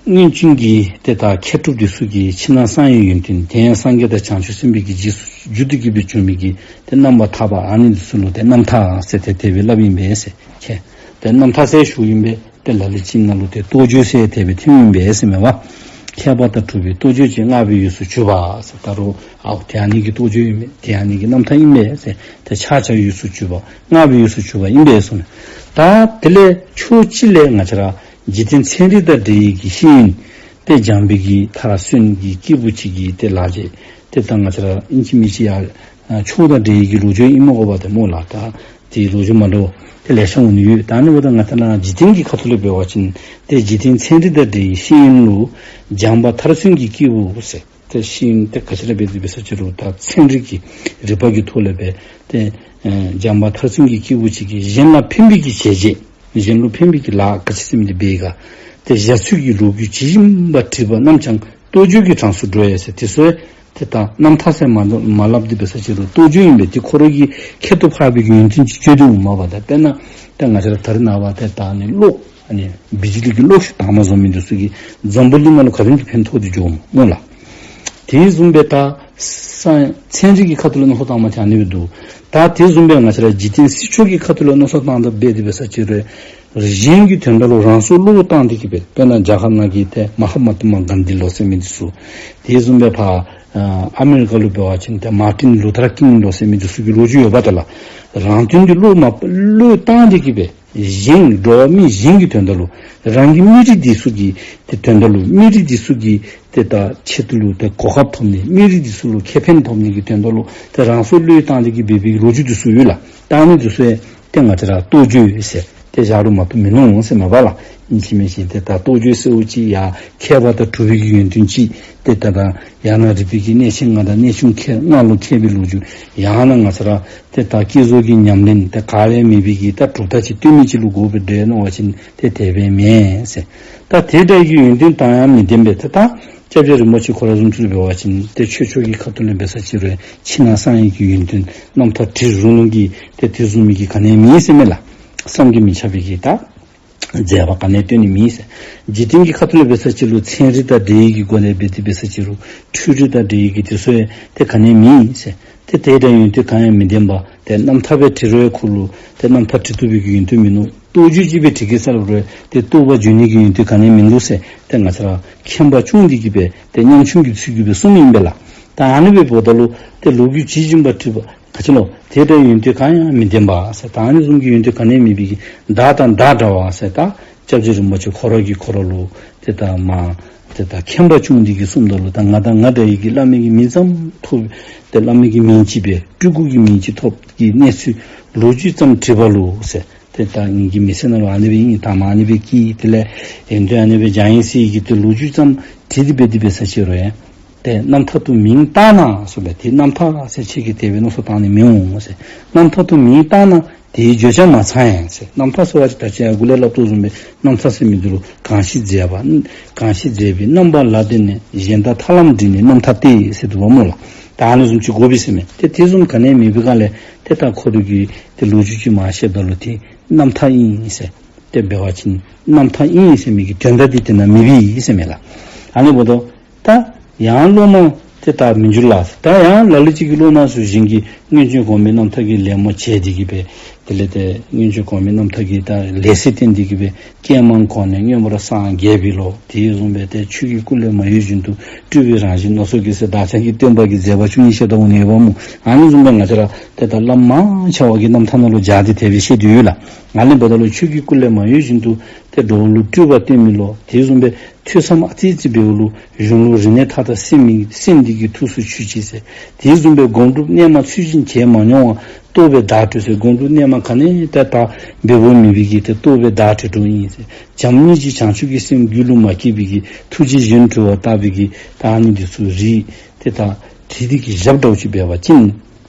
སྔོན་བྱོན་གྱི་ཏེ་ད་མཁས་གྲུབ་འདི་ཚུ་གི་ཕྱི་ནང་གསང་བའི་ཡོན་ཏན་དེ་ཡང་སངས་རྒྱས་དང་བྱང་ཆུབ་སེམས་དཔའི་གི་རྗེས་སུ་འཇུག་སྟེ་གི་སྦེ་བྱོན་མི་གི་ཏེ་རྣམ་པར་ཐར་པ་ཨ་ནི་འདི་ཚུ་ལུ་ཏེ་རྣམ་ཐར་ཟེར་ཏེ་དེ་སྦེ་སླབ་ཨིན་པས་ཟེར། ཁྱེད་ཏེ་རྣམ་ཐར་ཟེར་ཞུཝ་ཨིན་པས། ཏེ་ལ་ལུ་ཅིག་ནང་ལུ་ཏེ་རྟོགས་བརྗོད་ཟེར་དེ་སྦེ་ཐོནམ་ཨིན་པས་ཟེར་མས་པ། མཁས་པ་དང་གྲུབ་པའི་རྟོགས་བརྗོད་ཅན། བསྔགས་པའི་འོས་སུ་གྱུར་པ་ཟེར། ད་རུང་ཨའོ་དེ་ཨ་ནི་གི་རྟོགས་བརྗོད་ཨིན་པས། དེ་ཨ་ནི་གི་རྣམ་ཐར་ཨིན་པས་ཟེར། ཏེ་ཕྱག་བྱ་འོས་སུ་གྱུར་པ། བསྔགས་པའི་འོས་སུ་གྱུར་པ་ཨིན་པས་ཟེར་མས། ད་དེ་ལས་ཕྱོགས་གཅིག་ལས་ང་བཅས་ར་འཇིག་རྟེན་ཚན་རིག་དང་འབྲེལ་བའི་གི་ཤེས་ཡོན་ཏེ་སྦྱངས་པའི་གི་མཐར་སོན་གྱི་སྐྱེས་བུ་ཅིག་གི་ཏེ་ལག་རྗེས་ཏེ་ད་ང་བཅས་ར་ཨིན་ཅི་མིན་ཅི་ཡང་ཕྱོགས་དང་འབྲེལ་བའི་གི་ལོ་རྒྱུས་ཨིན་མས་གོ་བ་ཏེ་སྨོ་ལགས། ད་དེའི་ལོ་རྒྱུས་མ་འདྲཝ་ཏེ་ལེ་ཤ་འོང་ནི་ཡོད། ད་ཨ་ནི་འབདཝ་ད་ང་བཅས་ར་འཇིག་རྟེན་གྱི་ཁ་ཐུག་ལས་འབད་བ་ཅིན་ཏེ་འཇིག་རྟེན་ཚན་རིག་དང་འབྲེལ་བའི་ཤེས་ཡོན་ལུ་སྦྱངས་པ་མཐར་སོན་གྱི་སྐྱེས་བུ་ཟེར། ཏེ་ཤེས་ཡོན་ཏེ་ག་ཅི་ར་འབད་དེ་འབད་ས་ཅིག་རུང་ད་ཚན་རིག་གི་རིག་པ་གི་ཐོག་ལས་འབད་ཏེ་ཨེ་སྦྱངས་པ་མཐར་སོན་གྱི་སྐྱེས་བུ་ཅིག་གིས་གཞན་ལ་ཕན་པའི་གི་བྱས་རྗེས་གཞན་ལུ་ཕན་པའི་གི་ལཱ་ག་ཅི་ཟེར་མི་འདི་འབད་ག་ཏེ་བཞག་ཚུལ་གྱི་ལོ་རྒྱུས་ཇི་བཞིན་པ་བྲིས་པ་རྣམས་ཀྱང་རྟོགས་བརྗོད་ཀྱི་གྲངས་སུ་འགྲོ་ཡ་ཟེར། དེ་ཚུ་ཏེ་ད་རྣམ་ཐར་ཟེར་མ་མ་སླབ་དེ་འབད་ས་ཅིག་རུང་རྟོགས་བརྗོད་ཨིན་པས། དེ་ཁོ་ར་གིས་ཁྱད་དུ་འཕགས་པའི་གི་ཡོན་ཏན་ཅིག་བརྗོད་དེ་འོང་མས་པ། ད་དཔེར་ན་ད་ང་བཅས་ར་ད་རེས་ནངས་པ་ཏེ་ད་ཨ་ནི་གློག་ཨ་ནི་བི་ཇི་ལི་གི་གློག་ཤུགས་དྭངས་མ་བཟོ་མི་འདི་ཚུ་གིས་འཛམ་བུ་གླིང་ནང་ལུ་ག་དེམ་ཅིག་ཕན་ཐོགས་ཏེ་འགྱོཝ་སྨོ་ལགས། དེ་བཟུམ་སྦེ་ད་ས་ཚན་རིག་གི་ཁ་ཐུག་ལས་མནོ་བསམ་བཏང་མ་ཅིག་ཨ་ནི་སྦེ་འདུག། ད་དེ་བཟུམ་སྦེ་ང་བཅས་ར་འཇིག་རྟེན་སྲིད་ཕྱོགས་ཀྱི་ཁ་ཐུག་ལས་མནོ་བསམ་བཏང་ད་འབད་དེ་འབད་ས་ཅིག་རུང་གཞན་གྱི་དོན་དག་ལུ་རང་སྲོག་བློས་བཏང་སྟེ་གི་སྦེ་དཔེར་ན་རྒྱ་གར་ནང་གི་ཏེ་མ་ཧཱ་མཱ་ཏ་མ་གཱན་དྷི་ལོ་ཟེར་མི་འདི་ཚུ། དེ་བཟུམ་སྦེ་ཕར་ཨ་ཨ་མི་རི་ཀ་ལུ་འབད་བ་ཅིན་ཏེ་མཱར་ཊིན་ལུ་ཐར་ཀིང་ལོ་ཟེར་མི་འདི་ཚུ་གི་ལོ་རྒྱུས་ཡོདཔ་ད་ལགས། རང་དོན་འདི་བློ་མ་བློས་བཏང་སྟེ་གི་སྦེ་གཞན་འགྲོ་བ་མི་གཞན་གྱི་དོན་དག་ལུ་རང་གི་མི་རིགས་འདི་ཚུ་གི་ཏེ་དོན་དག་ལུ་མི་རིགས་འདི་ཚུ་གི་ཏེ་ད་ཆེད་དུ་ལུ་ཏེ་གོ་སྐབས་ཐོབ་ནི་མི་རིགས་འདི་ཚུ་ལུ་ཁེ་ཕན་ཐོབ་ནི་གི་དོན་དག་ལུ་ཏེ་རང་སྲོག་བློས་བཏང་སྟེ་གི་འབད་བའི་ལོ་རྒྱུས་འདི་ཚུ་ཡོད་ལགས། ད་ཨ་ནི་འདི་ཚུ་ཡང་ཏེ་ང་བཅས་ར་རྟོགས་བརྗོད་ཟེར་ཏེ་བཞག་རུང་མ་གཏོགས་མིན་ནུག་ཟེར་མས་པ་ལགས། ཨིན་ཅི་མིན་ཅི་ཏེ་ད་རྟོགས་བརྗོད་ཟེརཝ་ཅིག་ཡང་མཁས་པ་དང་གྲུབ་པའི་གི་ཡོན་ཏན་ཅིག་ཏེ་ད་ད་ཡང་ན་རིག་པའི་གི་གནས་ཆེན་ལྔ་དང་གནས་ཆུང་ལྔ་ལུ་མཁས་པའི་ལོ་རྒྱུས། ཡང་ན་ང་བཅས་ར་ཏེ་ད་བསྐྱེད་རྫོགས་ཀྱི་ཉམས་ལེན་ཏེ་ག་ཡང་མེད་པའི་གི་ད་གྲུབ་རྟགས་ཅིག་སྟོན་མི་ཅིག་ལུ་དགོ་པས་འདྲས་མནོ་བ་ཅིན་ཏེ་དེ་སྦེ་མེན་ཟེར། ད་དེ་འདྲ་གི་ཡོན་ཏན་དང་ཡང་མི་ལྡན་པའི་ཏེ་ད་སྐྱབས་རྗེ་རིན་པོ་ཆེ་ཁོ་ར་བཟུམ་ཚུ་འབད་བ་ཅིན་ཏེ་ཆོས་ཕྱོགས་ཀྱི་ཁ་ཐུག་ལས་འབད་ས་ཅིག་རུང་ཕྱི་ནང་གསང་བའི་གི་ཡོན་ཏན་རྣམ་ཐར་བྲིས་རུང་རུང་གི་ཏེ་དེ་བཟུམ་མའི་གི་ག་ནི་ཡང་མེད་ཟེར་མས་ལགས། བསམ་གྱིས་མི་ཁྱབ་པའི་གི་ད་མཛད་པ་ག་ནི་ཡང་སྟོན་ནི་མེད་ཟེར། འཇིག་རྟེན་གྱི་ཁ་ཐུག་ལས་འབད་ས་ཅིག་ལུ་ཚན་རིག་དང་འབྲེལ་བའི་གི་སྒོ་ལས་འབད་དེ་འབད་ས་ཅིག་རུང་འཕྲུལ་རིག་དང་འབྲེལ་བའི་གི་དེ་ཚུ་ཡང་ཏེ་ག་ནི་ཡང་མེད་ཟེར། ཏེ་དེ་འདྲ་ཡོན་ཏན་གང་ཡང་མི་ལྡན་པ་ཏེ་རྣམ་ཐར་སྦེ་བྲིས་རུང་ཁོ་ལུ་ཏེ་རྣམ་ཐར་བྲི་བཏུབ་པའི་གི་ཡོན་ཏན་མིན་ནུག། རྟོགས་བརྗོད་ཅིག་སྦེ་བྲི་གེ་ཟེར་སླབ་རུང་ཏེ་རྟོགས་པ་བརྗོད་ནི་གི་ཡོན་ཏན་ག་ནི་ཡང་མིན་འདུག་ཟེར། ཏེ་ང་བཅས་ར་མཁྱེན་པ་ཆུང་འདི་གིས་སྦེ་ཏེ་ཉམ་ཆུང་གི་ཚུལ་གྱིས་སྦེ་གསུངམ་ཨིན་པས་ལགས། ད་ཨ་ནི་སྦེ་འབདཝ་ད་ལུ་ཏེ་ལོ་རྒྱུས་ཇི་བཞིན་པ་བྲིས་པ་ག་ཅི་ལོ། དེ་འདྲའི་ཡོན་ཏན་གང་ཡང་མི་ལྡན་པ་ཟེར། ད་ཨ་ནི་བཟུམ་གྱི་ཡོན་ཏན་ག་ནི་ཡང་མེད་པའི་གི་བདག་དང་བདག་འདྲ་བ་ཟེར། ད་སྐྱབས་རྗེ་རིན་པོ་ཆེ་ཁོ་ར་གིས་ཁོ་ར་ལུ་ཏེ་ད་མ་ཏེ་ད་མཁྱེན་པ་ཆུང་འདི་གིས་གསུངམ་ད་ལུ་ད་ང་དང་ང་འདྲ་བའི་གི་བླ་མའི་གི་མིང་ཙམ་ཐོབ་ཏེ་བླ་མའི་གི་མིང་ཅིག་སྦེ་སྤྲུལ་སྐུ་གི་མིང་ཅིག་ཐོབ་ཀྱི་གནས་ཚུལ་ལོ་རྒྱུས་ཙམ་བྲིས་པ་ལུ་ཟེར། ཏེ་ད་ངེ་གི་མི་ཚེ་ནང་ལུ་ཨ་ནི་སྦེ་ཨིན། ད་མ་ཨ་ནི་སྦེ་སྐྱེས། དེ་ལས་ཡོན་ཏན་ཨ་ནི་སྦེ་སྦྱངས་ཡི་ཟེར་གྱི་ཏེ་ལོ་རྒྱུས་ཙམ་བྲིས་ཏེ་འབད་དེ་འབད་ས་ཅིག་རུང་ཡང་ཏེ་རྣམ་ཐར་དུ་མིང་བཏགས་ན་ཟེར་སྦེ་ཏེ་རྣམ་ཐར་ཟེར་ཁྱེད་ཀྱིས་དེ་སྦེ་མནོ་བསམ་བཏང་ནི་མི་འོང་ཟེར། རྣམ་ཐར་དུ་མིང་བཏགས་ན་དེའི་བརྗོད་བྱ་མ་ཚང་ཡང་ཟེར། རྣམ་ཐར་ཟེར་བ་ཅིན་ད་ཅི་ཡར་འགོ་ལས་སླབ་དོ་བཟུམ་སྦེ་རྣམ་ཐར་ཟེར་མི་འདི་ལུ་གང་ཞིག་མཛད་པ་གང་ཞིག་མཛད་པའི་རྣམ་པ་ལ་བརྟེན་ནས་གཞན་དག་ཐར་ལམ་འབྲི་ནི་རྣམ་ཐར་ཏེ་ཟེར་འདུག་པ་སྨོ་ལགས། ད་ཨ་ནི་བཟུམ་ཅིག་དགོ་པས་ཟེར་མས། ཏེ་དེ་བཟུམ་ག་ནི་ཡང་མེད་པའི་སྒང་ལས་ཏེ་ད་ཁོ་ར་གིས་ཏེ་ལོ་རྒྱུས་ཅིག་མར་བཤད་ད་ལུ་ཏེ་རྣམ་ཐར་ཨིན་ཟེར། ཏེ་འབད་བ་ཅིན་རྣམ་ཐར་ཨིན་ཟེར་མི་གི་དོན་དག་འདི་དེ་ནང་མེད་པས་ཟེར་མས་ལགས། ཨ་ནི་འབདཝ་ད་ད་ཡང་སློབ་མ་ཏེ་ད་མི་འགྱུར་ལགས། ད་ཡང་ལ་ལུ་ཅིག་གིས་སློབ་མ་ཚུ་གཞན་གྱི་ སྔོན་བྱོན་གོང་མའི་རྣམ་ཐར་གྱི་ལད་མོ་བྱས་ཏེ་གི་སྦེ་དེ་ལས་ཏེ་སྔོན་བྱོན་གོང་མའི་རྣམ་ཐར་གྱི་ད་ལད་ཟེར་བསྟན་ཏེ་གི་སྦེ་ཀྱེ་མ་གོང་ནས་མངོན་པར་སངས་རྒྱས་པའི་བློ་དེ་བཟུམ་སྦེ་ཏེ་ཆོས་ཀྱི་སྐུ་ལས་མ་གཡོས་བཞིན་དུ་སྤྲུལ་པའི་རང་བཞིན་སྣ་ཚོགས་ཀྱི་ཟེར་བདག་ཅག་གི་སྟོན་པ་གི་མཛད་པ་བཅུ་གཉིས་བཤད་དོ་འོང་ནི་ཡོདཔ་སྨོ། ཨ་ནི་བཟུམ་སྦེ་ང་བཅས་ར་ཏེ་ད་བླམ་མང་ཆེ་བ་གི་རྣམ་ཐར་ནང་ལུ་སྦྱར་ཏེ་དེ་སྦེ་བཤད་དེ་ཡོད་ལགས། ཨ་ནི་འབདཝ་ད་ལུ་ཆོས་ཀྱི་སྐུ་ལས་མ་གཡོས་བཞིན་དུ་ཏེ་འགྲོ་བ་ལུ་སྤྲུལ་པ་སྟོན་མི་བློ་དེ་བཟུམ་སྦེ་ཐོས་བསམ་ཨ་ཙི་ཙི་འབདཝ་ལུ་གཞུང་ལུགས་རིག་གནས་མཐའ་དག་གསན་མི་གསན་ཏེ་གི་ཐུགས་སུ་ཆུད་ཅིག་ཟེར། དེ་བཟུམ་སྦེ་སྒོམ་སྒྲུབ་རྣལ་མ་ཚུལ་བཞིན་བྱས་མ་མྱོང་བ་རྟོགས་པས་བདག་གྲོལ་ཟེར། སྒོམ་སྒྲུབ་རྣལ་མ་ག་ནི་ཡང་ད་འབད་འབདཝ་མེད་པའི་གི་ཏེ་རྟོགས་པས་བདག་གྲོལ་འགྲོ་ཨིན་ཟེར། བྱམས་སྙིང་རྗེ་བྱང་ཆུབ་ཀྱི་སེམས་རྒྱུད་ལུ་མ་སྐྱེས་པའི་གི་ཐུགས་རྗེ་བཞིན་གྲོལ་བ་ལྟ་བུའི་གི་ད་ཨ་ནི་འདི་ཚུ་རིགས་ཏེ་ད་བྲིས་ཏེ་གི་བཞགཔ་འདྲཝ་ཅིག་འབད་བ་ཅིན་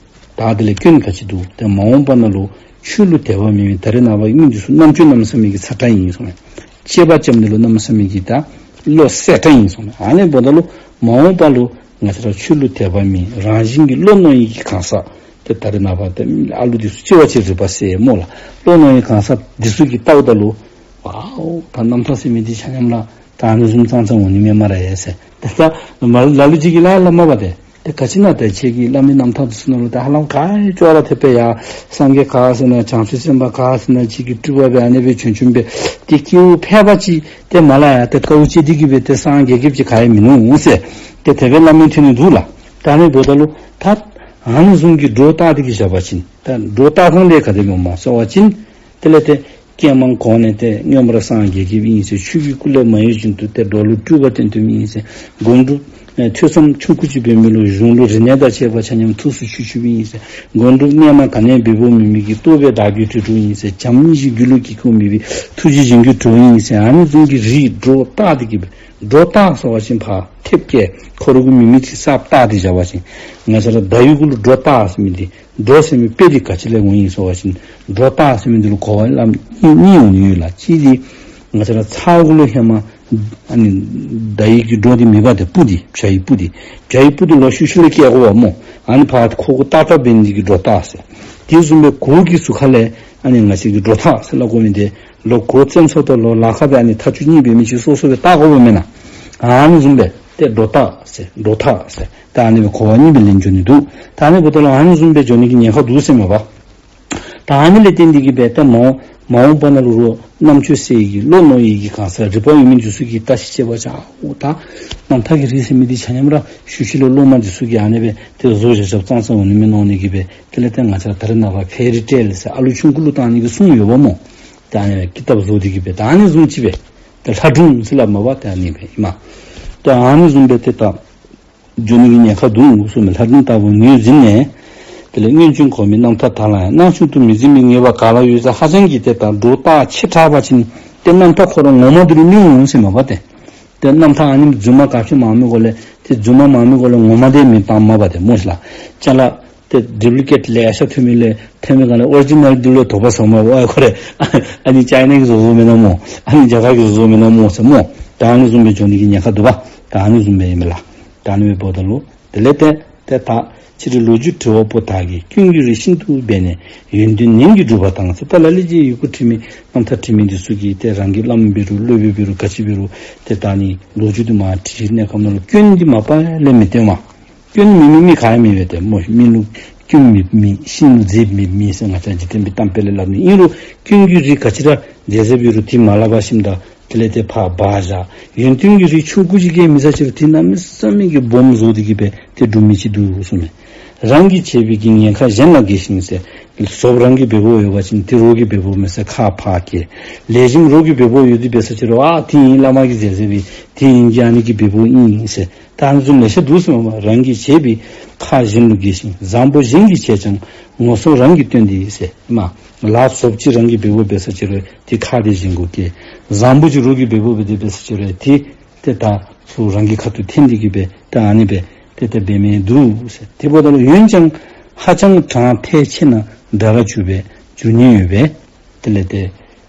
ད་དེ་ལས་སྐྱོན་ག་ཅི་འདུག། ཏེ་མ་འོངས་པ་ནང་ལུ་ཆོས་ལུ་དད་པ་མེད་མི་ད་རེས་ནངས་པ་མི་འདི་ཚུ་རྣམ་དཔྱོད་གནམ་མེད་ས་མེད་ཀྱི་ཚ་དྲགས་ཨིན་གསུངས་མས། དཔྱད་པ་རྐྱབ་ནི་ལུ་གནམ་མེད་ས་མེད་ཀྱི་ད་བློ་གསལ་དྲགས་ཨིན་གསུངས་མས། ཨ་ནི་འབདཝ་ད་ལུ་མ་འོངས་པ་ལུ་ང་བཅས་ར་ཆོས་ལུ་དད་པ་མེད་རང་བཞིན་གྱིས་བློ་རྣོ་ཡི་གི་གང་ཟག་ཏེ་ད་རེས་ནངས་པ་ཏེ་ཨ་ལུ་འདི་ཚུ་གཅིག་བ་གཅིག་རིག་པ་གསལ་སྨོ་ལགས། བློ་རྣོ་ཡི་གང་ཟག་འདི་ཚུ་གིས་བལྟཝ་ད་ལུ་ཝའོ་ད་རྣམ་ཐར་ཟེར་མི་འདི་ཆ་མཉམ་ར་ད་ཨ་ནི་བཟུམ་ཙང་ཙང་འོང་ནི་མས་སྨ་རེ་ཟེར། ཏེ་ད་མ་ལ་ལུ་ཅིག་གིས་སླབ་སླབ་མས་པ་ཏེ། ཏེ་ག་ཅི་ཨིན་ན་ཏེ་ཁྱེད་ཀྱི་བླ་མའི་རྣམ་ཐར་འདི་ཚུ་ནང་ལུ་ཏེ་ཧ་ལམ་ག་ཅོག་ར་འཐདཔ་སྦེ་ཡ་སངས་རྒྱས་ག་ཟེར་ན་བྱང་ཆུབ་སེམས་དཔའ་ག་ཟེར་ན་ཅིག་གི་སྤྲུལ་པ་སྦེ་ཨ་ནི་སྦེ་བྱོན་བྱོནམ་སྦེ་ཏེ་སྐྱེ་བོ་ཕལ་པ་ཅིག་ཏེ་མ་ལ་ཡ་ཏེ་དཀའཝ་སྤྱད་དེ་གི་སྦེ་ཏེ་སངས་རྒྱས་རྒྱསཔ་ཅིག་ག་ཡང་མིན་ནུག་ཟེར། ཏེ་དེ་སྦེ་སླབ་མི་ཐོན་ནི་འདུག་ལགས། ད་ཨ་ནི་འབདཝ་ད་ལུ་ད་ཨ་ནི་བཟུམ་གྱི་སྒྲོ་བཏགས་ཏེ་གི་བཞག་པ་ཅིན་ད་སྒྲོ་བཏགས་ཐངས་དེ་ག་དེ་སྦེ་སྨོ་ཟེར་བ་ཅིན་དེ་ལས་ཏེ་ཀྱེ་མ་གོང་ནས་ཏེ་མངོན་པར་སངས་རྒྱས་རྒྱསཔ་ཨིན་ཟེར། ཆོས་ཀྱི་སྐུ་ལས་མ་གཡོས་བཞིན་དུ་ཏེ་འགྲོ་བ་ལུ་སྤྲུལ་པ་སྟོན་སྟོནམ་ཨིན་ཟེར། སྒོམ་སྒྲུབ་ཨེ་ཐོས་བསམ་ཆུང་ཀུ་ཅིག་འབད་མི་ལུ་གཞུང་ལུགས་རིག་གནས་དང་བཅས་པ་ཆ་མཉམ་ཐུགས་སུ་ཆུད་ཆུདཔ་ཨིན་ཟེར། སྒོམ་སྒྲུབ་རྣལ་མ་ག་ནི་ཡང་འབད་འབདཝ་མེད་མི་གིས་རྟོགས་པས་བདག་གྲོལ་འགྲོཝ་ཨིན་ཟེར། བྱམས་སྙིང་རྗེ་རྒྱུད་ལུ་སྐྱེ་འགྱུར་མེད་པའི་ཐུགས་རྗེ་བཞིན་གྱིས་གྲོལཝ་ཨིན་ཟེར། ཨ་ནི་བཟུམ་གྱི་རིགས་སྒྲོ་བཏགས་ཏེ་གི་སྦེ་སྒྲོ་བཏགས་ཟེར་བ་ཅིན་ཕར་ཐེབས་བཀལ་ཁོ་ར་གི་མིང་མེད་ཅིག་གསརཔ་བཏགས་ཏེ་བཞག་པ་ཅིན་ང་བཅས་ར་བརྡ་ཡིག་གུ་ལུ་སྒྲོ་བཏགས་ཟེར་མི་འདི་སྒྲོ་ཟེར་མི་དཔེ་འདི་ག་ཅི་ལས་འོང་ཡི་ཟེར་བ་ཅིན་སྒྲོ་བཏགས་ཟེར་མི་འདི་ལུ་གོ་བ་ལམ་གཉིས་གཉིས་འོང་ནི་ཡོད་ལགས། གཅིག་འདི་ང་བཅས་ར་ཚ་གུ་ལུ་ཧེ་མ་ཨ་ནི་བརྡ་ཡིག་གི་སྒྲོ་འདི་མེད་པ་ཏེ་སྤུ་འདི་བྱ་ཡི་སྤུ་འདི་བྱ་ཡི་སྤུ་འདི་ལོག་ཤུལ་ཤུལ་ལས་བཀལ་དགོཔ་སྨོ། ཨ་ནི་ཕར་ཁོ་གུ་ཏག་ཏག་འབད་ནི་འདི་གིས་སྒྲོ་བཏགས་ཟེར། དེ་བཟུམ་སྦེ་གོ་གི་ཟུར་ཁ་ལས་ཨ་ནི་ང་བཅས་ཀྱིས་སྒྲོ་བཏགས་ཟེར་སླབ་དགོ་མི་འདི་ལོག་གོ་བཙན་ཚོགས་དང་ལོག་ལ་ཁ་སྦེ་ཨ་ནི་མཐའ་མཇུག་གཉིས་འབད་མི་ཅིག་སོ་སོ་སྦེ་བཏགས་དགོཔ་མེན་ན། ཨ་ནི་བཟུམ་སྦེ་ཏེ་སྒྲོ་བཏགས་ཟེར་སྒྲོ་བཏགས་ཟེར་ད་ཨ་ནི་སྦེ་གོ་བ་གཉིས་སྦེ་ལེན་འགྱོ་ནི་འདུག། ད་ཨ་ནི་འབདཝ་ད་ལུ་ཨ་ནི་བཟུམ་སྦེ་འགྱོ་ནི་གི་ཉེན་ཁ་འདུག་ཟེར་མས་པ། ད་ཨ་ནི་ལས་བརྟེན་ཏེ་གི་སྦེ་ད་མ་འོངས་མ་འོངས་པ་ནང་ལུ་རོགས་རྣམ་དཔྱོད་གསལ་ཡི་གི་བློ་རྣོ་ཡི་གི་གང་ཟག་རིག་པ་ཡོད་མི་འདི་ཚུ་གིས་བརྟག་ཞིབ་དཔྱད་པ་ཅིན་ཨོ་ད་རྣམ་ཐར་གྱི་རིགས་ཟེར་མི་འདི་ཆ་མཉམ་ར་ཤུལ་ཤུལ་ལས་སློབ་མ་འདི་ཚུ་གིས་ཨ་ནི་སྦེ་ཏེ་བཟོ་བཞག་བཞགཔ་ཙང་ཙང་འོང་ནི་མས་མནོ་ནི་གི་སྦེ། དེ་ལས་ཏེ་ང་བཅས་ར་ད་རེས་ནངས་པ་ཕེ་རི་ཊེལ་ཟེར་ཨ་ལུ་ཆུང་ཀུ་ལུ་བཏང་ནི་གི་སྲུང་ཡོདཔ་སྨོ། ད་ཨ་ནི་ཀི་ཏབ་བཟོ་སྟེ་གི་སྦེ་ད་ཨ་ནི་བཟུམ་ཅིག་སྦེ་ཏེ་ལྷ་སྒྲུང་ཟེར་སླབ་མས་པ། ད་ཨ་ནི་སྦེ་ཨིན་མས། ད་ཨ་ནི་བཟུམ་སྦེ་ཏེ་ད་འགྱོ་ནི་གི་ཉེན་ཁ་འདུག་གསུངས་མས། ལྷ་སྒྲུང་ལྟ་བུ་ངོས་འཛིན་ནས། དེ་ལས་སྔོན་བྱོན་གོང་མའི་རྣམ་ཐར་དག་ལ་ཡང་སྣང་ཆུང་དུ་མི་འཛིན་པའི་ངེས་པ་ག་ལ་ཡོད་ཟེར་ཧ་ཅང་གི་ཏེ་ད་སྒྲོ་བཏགས་ཆེ་དྲགས་པ་ཅིན་ཏེ་རྣམ་ཐར་ཁོ་ར་ངོ་མ་འདི་ལུ་མི་འོང་ཟེར་མས་པ་ཏེ། ཏེ་རྣམ་ཐར་ཨ་ནི་རྫུན་མ་ག་ཅི་མང་མི་གུ་ལས་ཏེ་རྫུན་མ་མང་མི་གུ་ལས་ངོ་མ་དེ་མི་བཏངམ་མས་པ་ཏེ་སྨོ་ཤིག་ལགས། ཅ་ལ་ཏེ་ཌུབ་ལི་ཀེཊ་ལེ་ཤ་ཐོན་མི་ལས་ཐོན་མི་ག་ལས་ཨོ་རི་ཇི་ནཱལ་འདི་ལུ་དོགས་པ་ཟ་མས་པ། ཨ་ཁོ་ར་ཨ་ནི་ཅའི་ན་གིས་བཟོ་བཟོཝ་མེན་ན་སྨོ། ཨ་ནི་རྒྱ་གར་གྱིས་བཟོ་བཟོཝ་མེན་ན་སྨོ་ཟེར་སྨོ། ད་ཨ་ནི་བཟུམ་སྦེ་འགྱོ་ནི་གི་ཉེན་ཁ་འདུག་པ། ད་ཨ་ནི་བཟུམ་སྦེ་ཨིན་མས་ལགས། ད་ཨ་ནི་སྦེ་འབདཝ་ད་ལུ་དེ་ལས་ཏེ་ཏེ་ད་ཕྱི་རོལ་ལོ་རྒྱུས་འབྲི་བ་པོ་དག་གིས་ཀུན་གྱི་རིགས་ཤིན་ཏུ་སྦས་ནས་ཡོན་ཏན་ནན་གྱིས་སྒྲུབ་པ་དང་ཟེར། ད་ལ་ལུ་ཅིག་ཡི་གུ་འབྲི་མི་རྣམ་ཐར་འབྲི་མི་འདི་ཚུ་གིས་ཏེ་རང་གི་བླམ་འབད་རུང་སློབ་དཔོན་འབད་རུང་ག་ཅི་འབད་རུང་ཏེ་ད་ཨ་ནི་ལོ་རྒྱུས་འདི་མར་བྲིས་གནས་སྐབས་ནང་ལུ་སྐྱོན་འདི་མ་པ་ལས་མི་སྟོན་མས། སྐྱོན་མེད་མི་མི་ག་ཡང་མེད་པས་ཏེ་སྨོ། མི་ལུ་སྐྱོན་མེད་མི་ཤིང་ལུ་མཛེསཔ་མེད་མི་ཟེར་ང་བཅས་འཇིག་རྟེན་པའི་གཏམ་དཔེ་ལས་སླབ་ནི་ཨིན་རུང་ཀུན་གྱི་རིགས་ག་ཅི་ར་མཛེས་མཛེས་འབད་རུང་དེ་མ་སླབ་པར་ཞིནམ་ད་དེ་ལས་ཏེ་ཕར་སྦ་བཞག། ཡོན་ཏན་གྱི་རིགས་ཆུང་ཀུ་ཅིག་གིས་མི་ཚར་ཅི་རུང་དེ་གནམ་མེད་ས་མེད་ཀྱི་སྦོམ་བཟོ་སྟེ་གི་སྦེ་ཏེ་སྒྲུབ་མི་ཅིག་འདུག་གསུངས་མས། རང་གིས་བྱས་པའི་གི་ཉེན་ཁ་གཞན་ལ་འགེལ་ཞིང་ཟེར། ཟོགཔ་རང་གིས་འབད་འབདཝ་ཡོད་པ་ཅིན་དེ་རོགས་ཀྱིས་འབད་འབདཝ་མས་ཟེར་ཁ་ཕར་འགེལ། ལེགས་ཤོམ་རོགས་ཀྱིས་འབད་འབདཝ་ཡོད་དེ་འབད་ས་ཅི་རུང་ཨ་དེ་ཨིན་བླ་མ་གིས་མཛད་མཛད་པའི་དེ་ཨིན་གྱི་ཨ་ནི་གིས་འབད་འབདཝ་ཨིན་ཟེར། ད་ཨ་ནི་བཟུམ་ལེ་ཤ་འདུག་ཟེར་མས་པ། རང་གིས་བྱས་པའི་ཁ་གཞན་ལུ་འགེལ་ཞིང་བཟང་པོ་གཞན་གྱིས་བྱས་ཀྱང་ངོ་སོ་རང་གིས་སྟོན་ཏེ་ཟེར་མས། ལཱ་ཟོགཔ་ཅིག་རང་གིས་འབད་འབདཝ་འབད་ས་ཅི་རུང་དེ་ཁ་དེ་གཞན་གུ་འགེལ། བཟང་པོ་ཅིག་རོགས་ཀྱིས་འབད་འབདཝ་འབད་དེ་འབད་ས་ཅི་རུང་དེ་ཏེ་ད་ཚུར་རང་གི་ཁ་ཐུག་འཐེན་ཏེ་གི་སྦེ་ད་ཨ་ནི་སྦེ་ཏེ་ད་འབད་མི་འདུག་ཟེར། དེ་འབདཝ་ད་ལུ་འོན་ཀྱང་ཧ་ཅང་གྲང་ཐལ་ཆེ་ན་དགྲ་ལ་འགྱུར་བའི་འགྱུར་ཉེན་ཡོད་པས། དེ་ལས་ཏེ་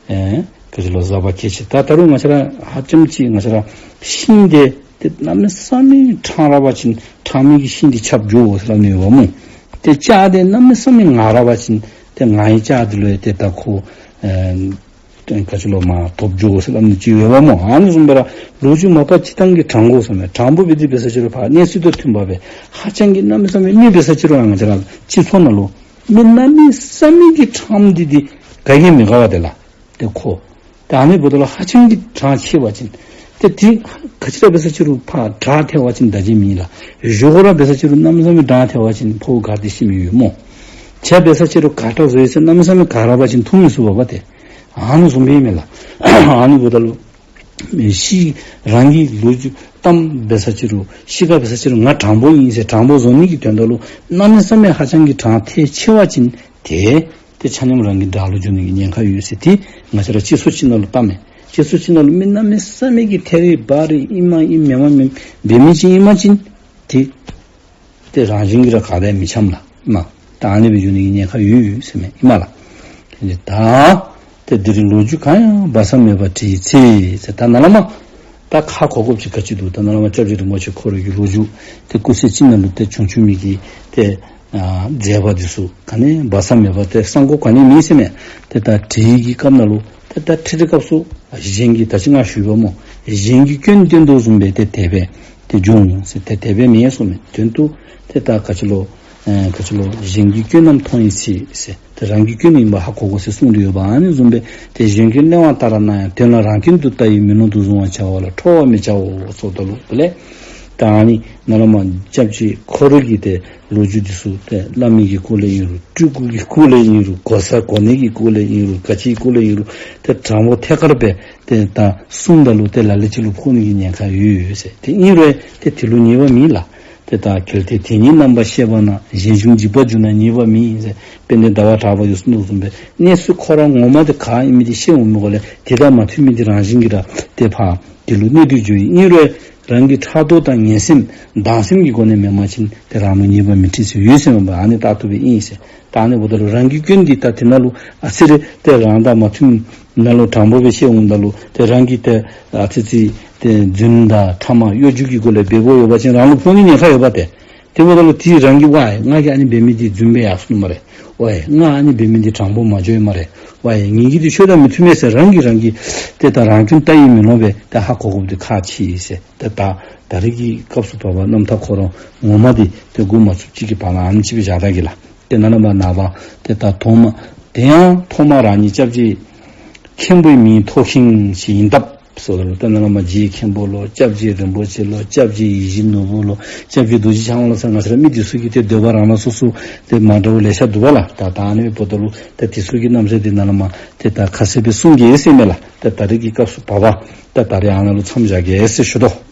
ཨེ་ག་ཅི་ལོ་གཟབ་པ་གལ་ཆེ། ད་ད་རུང་ང་བཅས་ར་ཧ་ཅང་ཅིག་ང་བཅས་ར་ཤིང་དེ་ཏེ་གནམ་མེད་ས་མེད་གྲང་ར་བ་ཅིན་གྲང་མི་གིས་ཤིང་དེ་ཁྱབ་འགྱོ་འོང་ཟེར་སླབ་ནི་ཡོདཔ་སྨོ། ཏེ་ལྕགས་དེ་གནམ་མེད་ས་མེད་ངར་ར་བ་ཅིན་ཏེ་ངར་བའི་ལྕགས་དེ་ལུ་ཡང་ཏེ་ད་ཁོ་ཨེ་ ག་ཅི་ལོ་མར་ཐོབ་འགྱོ་ཟེར་སླབ་ནི་ཅིག་ཡོདཔ་སྨོ། ཨ་ནི་བཟུམ་སྦེ་ར་ལོ་རྒྱུས་མ་པ་སྤྱིར་བཏང་གི་དྲང་དགོ་ཟེར་མས། དྲང་པོ་སྦེ་འདི་འབད་ས་ཅིག་རུང་ཕར་གནས་ཚུལ་དང་མཐུནམ་སྦེ་ཧ་ཅང་གི་གནམ་མེད་ས་མེད་མི་འབད་ས་ཅིག་རུང་ང་བཅས་ར་སྤྱི་ཚོགས་ནང་ལུ་མི་གནམ་མེད་ས་མེད་ཀྱི་དྲངམ་འདི་འདི་ག་གིས་མི་དགའ་བ་དེ་ལགས། ཏེ་ཁོ་ཏེ་ཨ་ནི་འབདཝ་ད་ལུ་ཧ་ཅང་གི་དྲང་ཆེ་བ་ཅིན་ཏེ་དེ་ག་ཅི་ར་འབད་ས་ཅིག་རུང་ཕར་དྲག་ཐལ་བ་ཅིན་ད་ཅི་མེད་ལགས། གཞུག་གུ་ར་འབད་ས་ཅིག་རུང་གནམ་མེད་ས་མེད་དྲག་ཐལ་བ་ཅིན་ཕོཝ་ག་དེ་ཤི་མི་ཡོད་སྨོ། ཇ་འབད་ས་ཅིག་རུང་ག་དྲག་བཟོ་ཡི་ཟེར་གནམ་མེད་ས་མེད་ག་ར་འབད་བ་ཅིན་འཐུང་མི་ཚུགས་པས་ཏེ། ཨ་ནི་བཟུམ་སྦེ་མས་ལགས། ཨ་ནི་འབདཝ་ད་ལུ་ཤི་རང་གི་ལོ་རྒྱུས་གཏམ་འབད་ས་ཅིག་རུང་ཤི་ཁ་འབད་ས་ཅིག་རུང་ང་དྲང་པོ་ཨིན་ཟེར་དྲང་པོ་བཟོ་ནི་གི་དོན་དག་ལུ་གནམ་མེད་ས་མེད་ཧ་ཅང་གི་དྲང་ཐལ་ཆེ་བ་ཅིན་ཏེ་ཏེ་ཆ་མཉམ་རང་གི་དགྲ་ལུ་འགྱུར་ནི་གི་ཉེན་ཁ་ཡོད་ཟེར། ཏེ་ང་བཅས་ར་སྤྱི་ཚོགས་ཅིག་ནང་ལུ་ལྟ་མས། སྤྱི་ཚོགས་ཅིག་ནང་ལུ་མི་གནམ་མེད་ས་མེད་ཀྱི་ཐད་རི་བ་རི་ཨིན་མ་ཨིན་མེན་མ་མེན་འབད་མི་ཅིག་ཨིན་པ་ཅིན་ཏེ་ཏེ་རང་བཞིན་གྱིས་ར་ག་དེ་མི་འཆམ་ལགས། མ་ད་ཨ་ནི་སྦེ་འགྱུར་ནི་གི་ཉེན་ཁ་ཡོད་ཟེར་མས་ཨིན་མས་ལགས། ཏེ་ད་ཏེ་འདི་རུ་ལོ་རྒྱུས་གང་ཡང་སྦ་གསང་མེད་པར་བྲིས་ཚེ་ཟེར། ད་ནཱ་ལས་མར་ད་ཧ་གོ་དགོཔ་ཅིག་ག་ཅི་འདུག། ད་ནཱ་ལས་མར་སྐྱབས་རྗེ་རིན་པོ་ཆེ་ཁོ་རའི་གི་ལོ་རྒྱུས་ཏེ་སྐུ་ཚེ་གཅིག་ནང་ལུ་ཏེ་བྱུང་བྱུངམ་གི་ཏེ་ཨ་མཛད་པ་འདི་ཚུ་ག་ནི་སྦ་གསང་མེད་པར་ཏེ་གསང་དགོཔ་ག་ནི་མེད་ཟེར་མས། ཏེ་ད་བྲིས་ཀྱི་སྐབས་ནང་ལུ་ཏེ་ད་བྲིས་ཏེ་སྐབས་སུ་གཞན་གྱིས་ད་ཅི་ང་ཞུ་བ་སྨོ། གཞན་གྱིས་སྐྱོན་བཏོན་དོ་བཟུམ་སྦེ་ཏེ་དེ་སྦེ་ཏེ་འབྱུང་ཟེར། ཏེ་དེ་སྦེ་མེན་གསུངས་མས། དོན་དུ་ཏེ་ད་ག་ཅི་ལོ་ཨེ་ག་ཅི་ལོ་གཞན་གྱི་སྐྱོན་རྣམས་མཐོང་བའི་ཚེ་ཟེར། ཏེ་རང་གི་སྐྱོན་ཨིན་པ་ཧ་གོ་དགོ་ཟེར་གསུངས་ཏེ་ཡོདཔ། ཨ་ནི་བཟུམ་སྦེ་ཏེ་གཞན་སྐྱོན་གླེང་བ་ལྟར་སྣང་ཡང་། དོན་ལ་རང་སྐྱོན་དུ་ལྟ་ཡིས། མི་ནོར་དུག་བཟུང་བར་བྱ་བ་ལ། ཁྲོ་བར་མི་བྱའོ་ཟེརཝ་ད་ལུ་དེ་ལས་ད་ཨ་ནི་ནཱ་ལས་མར་སྐྱབས་རྗེ་ཁོ་ར་གི་ཏེ་ལོ་རྒྱུས་འདི་ཚུ་ཏེ་བླ་མའི་གི་སྐོར་ལས་ཨིན་རུང་སྤྲུལ་སྐུ་གི་སྐོར་ལས་ཨིན་རུང་གོ་ས་གོ་གནས་ཀྱི་སྐོར་ལས་ཨིན་རུང་ག་ཅིའི་སྐོར་ལས་ཨིན་རུང་ཏེ་དྲང་པོ་ཐད་ཀར་སྦེ་ཏེ་ད་གསུངམ་ད་ལུ་ཏེ་ལ་ལུ་ཅིག་ལུ་ཕོག་ནི་གི་ཉེན་ཁ་ཡོད་ཡོད་ཟེར། ཏེ་ཨིན་རུང་ཏེ་དེ་ལུ་ཉེས་པ་མེད་ལགས། ཏེ་ད་གལ་ཏེ་དེ་ཉིད་རྣམ་པར་ཤེས་པ་ན། གཞན་གཞུང་འཇིག་པར་འགྱུར་ན་ཉེས་པ་མེད་ཟེར་དཔལ་ལྡན་ཟླ་བ་གྲགས་པ་གིས་གསུངས་དོ་བཟུམ་སྦེ་གནས་ཚུལ་ཁོ་ར་ངོ་མ་དེ་ག་ཨིན་མི་དེ་ཤེས་འོང་མི་གུ་ལས་དེ་དང་མ་མཐུན་མི་དེ་རང་བཞིན་གྱིས་ར་ཏེ་ཕར་དེ་ལུ་གནོད་དེ་འགྱོཝ་ཨིན། ཨིན་རུང་རང་གི་ཕྲག་དོག་དང་ངན་སེམས་སྡང་སེམས་ཀྱི་སྒོ་ནས་མེན་པ་ཅིན་ཏེ་རང་ལུ་ཉེས་པ་མི་འཁྲི་ཟེར་ཡོད་ཟེར་མས་པ། ཨ་ནི་ད་ལྟོ་སྦེ་ཨིན་ཟེར། ད་ཨ་ནི་འབདཝ་ད་ལུ་རང་གི་སྐྱོན་འདི་ད་དེ་ནང་ལུ་ཨ་ཙི་རེ་ཏེ་རང་དང་མ་མཐུན་ནང་ལུ་དྲང་པོ་སྦེ་ཤེས་འོངམ་ད་ལུ་ཏེ་རང་གིས་ཏེ་ཨ་ཙི་ཅིག་ཏེ་རྫུན་དང་ཕྲ་མ་གཡོ་སྒྱུ་གི་སྒོ་ལས་འབད་དགོཔ་ཡོད་པ་ཅིན་རང་ལུ་ཕོག་ནི་ཉེན་ཁ་ཡོདཔ་ཏེ། དེ་འབདཝ་ད་ལུ་དེ་རང་གིས་ཝའེ་ང་གིས་ཨ་ནི་འབད་མི་འདི་རྫུན་སྦེ་ཡར་སོང་ནུག་སྨ་རེ། ཝའེ་ང་ཨ་ནི་འབད་མི་འདི་དྲང་པོ་མ་འགྱོ་ཡི་སྨ་རེ། ཝའེ་ངེ་གི་འདི་ཆོས་དང་མི་མཐུན་མས་ཟེར་རང་གིས་རང་གི་ཏེ་ད་རང་སྐྱོན་བལྟ་ཡི་མིན་ནུག་སྦེ་ཏེ་ཧ་གོ་དགོཔ་འདི་ཁག་ཆེ་ཟེར། ཏེ་ད་ད་རེས་ཀྱི་སྐབས་སུ་བབ་པ་རྣམ་ཐར་ཁོ་ར་ངོ་མ་འདི་ཏེ་འགོ་མ་བཙུགས་ཅིག་གི་བར་ན་ཨ་ནི་ཅིག་སྦེ་བཞག་ད་གེ་ལགས། ཏེ་ནཱ་ལས་མར་ནངས་པ་ཏེ་ད་ཐོག་མ་དེ་ཡང་ཐོག་མ་རང་ཉིད་སྐྱབས་རྗེ་མཁན་པོའི་མིང་ཐོབ་མཁན་ཅིག་ཨིན་སྟབས་ཟེརཝ་ད་ལུ་ཏེ་ནཱ་ལས་མར་རྗེ་མཁན་པོ་ལོ་སྐྱབས་རྗེ་རིན་པོ་ཆེ་ལོ་སྐྱབས་རྗེ་ཡིད་བཞིན་ནོར་བུ་ལོ་སྐྱབས་རྗེ་རྡོ་རྗེ་འཆང་ལོ་ཟེར་ང་བཅས་ར་མི་འདི་ཚུ་གི་ཏེ་འདོད་པ་རང་རང་སོ་སོ་ཏེ་མ་འདྲཝ་ལེ་ཤ་འདུག་པ་ལགས། ད་ད་ཨ་ནི་འབདཝ་ད་ལུ་ཏེ་འདི་ཚུ་གི་རྣམ་ཐར་འདི་ནཱ་ལས་མར་ཏེ་ད་ཁ་གསལ་སྦེ་གསུང་གེ་ཟེར་མས་ལགས། ཏེ་ད་རེས་ཀྱི་སྐབས་སུ་བབ་པ་ཏེ་ད་རེས་ཨ་ནཱ་ལུ་མཚམས་བཞག་གེ་ཟེར་ཞུ་དོ།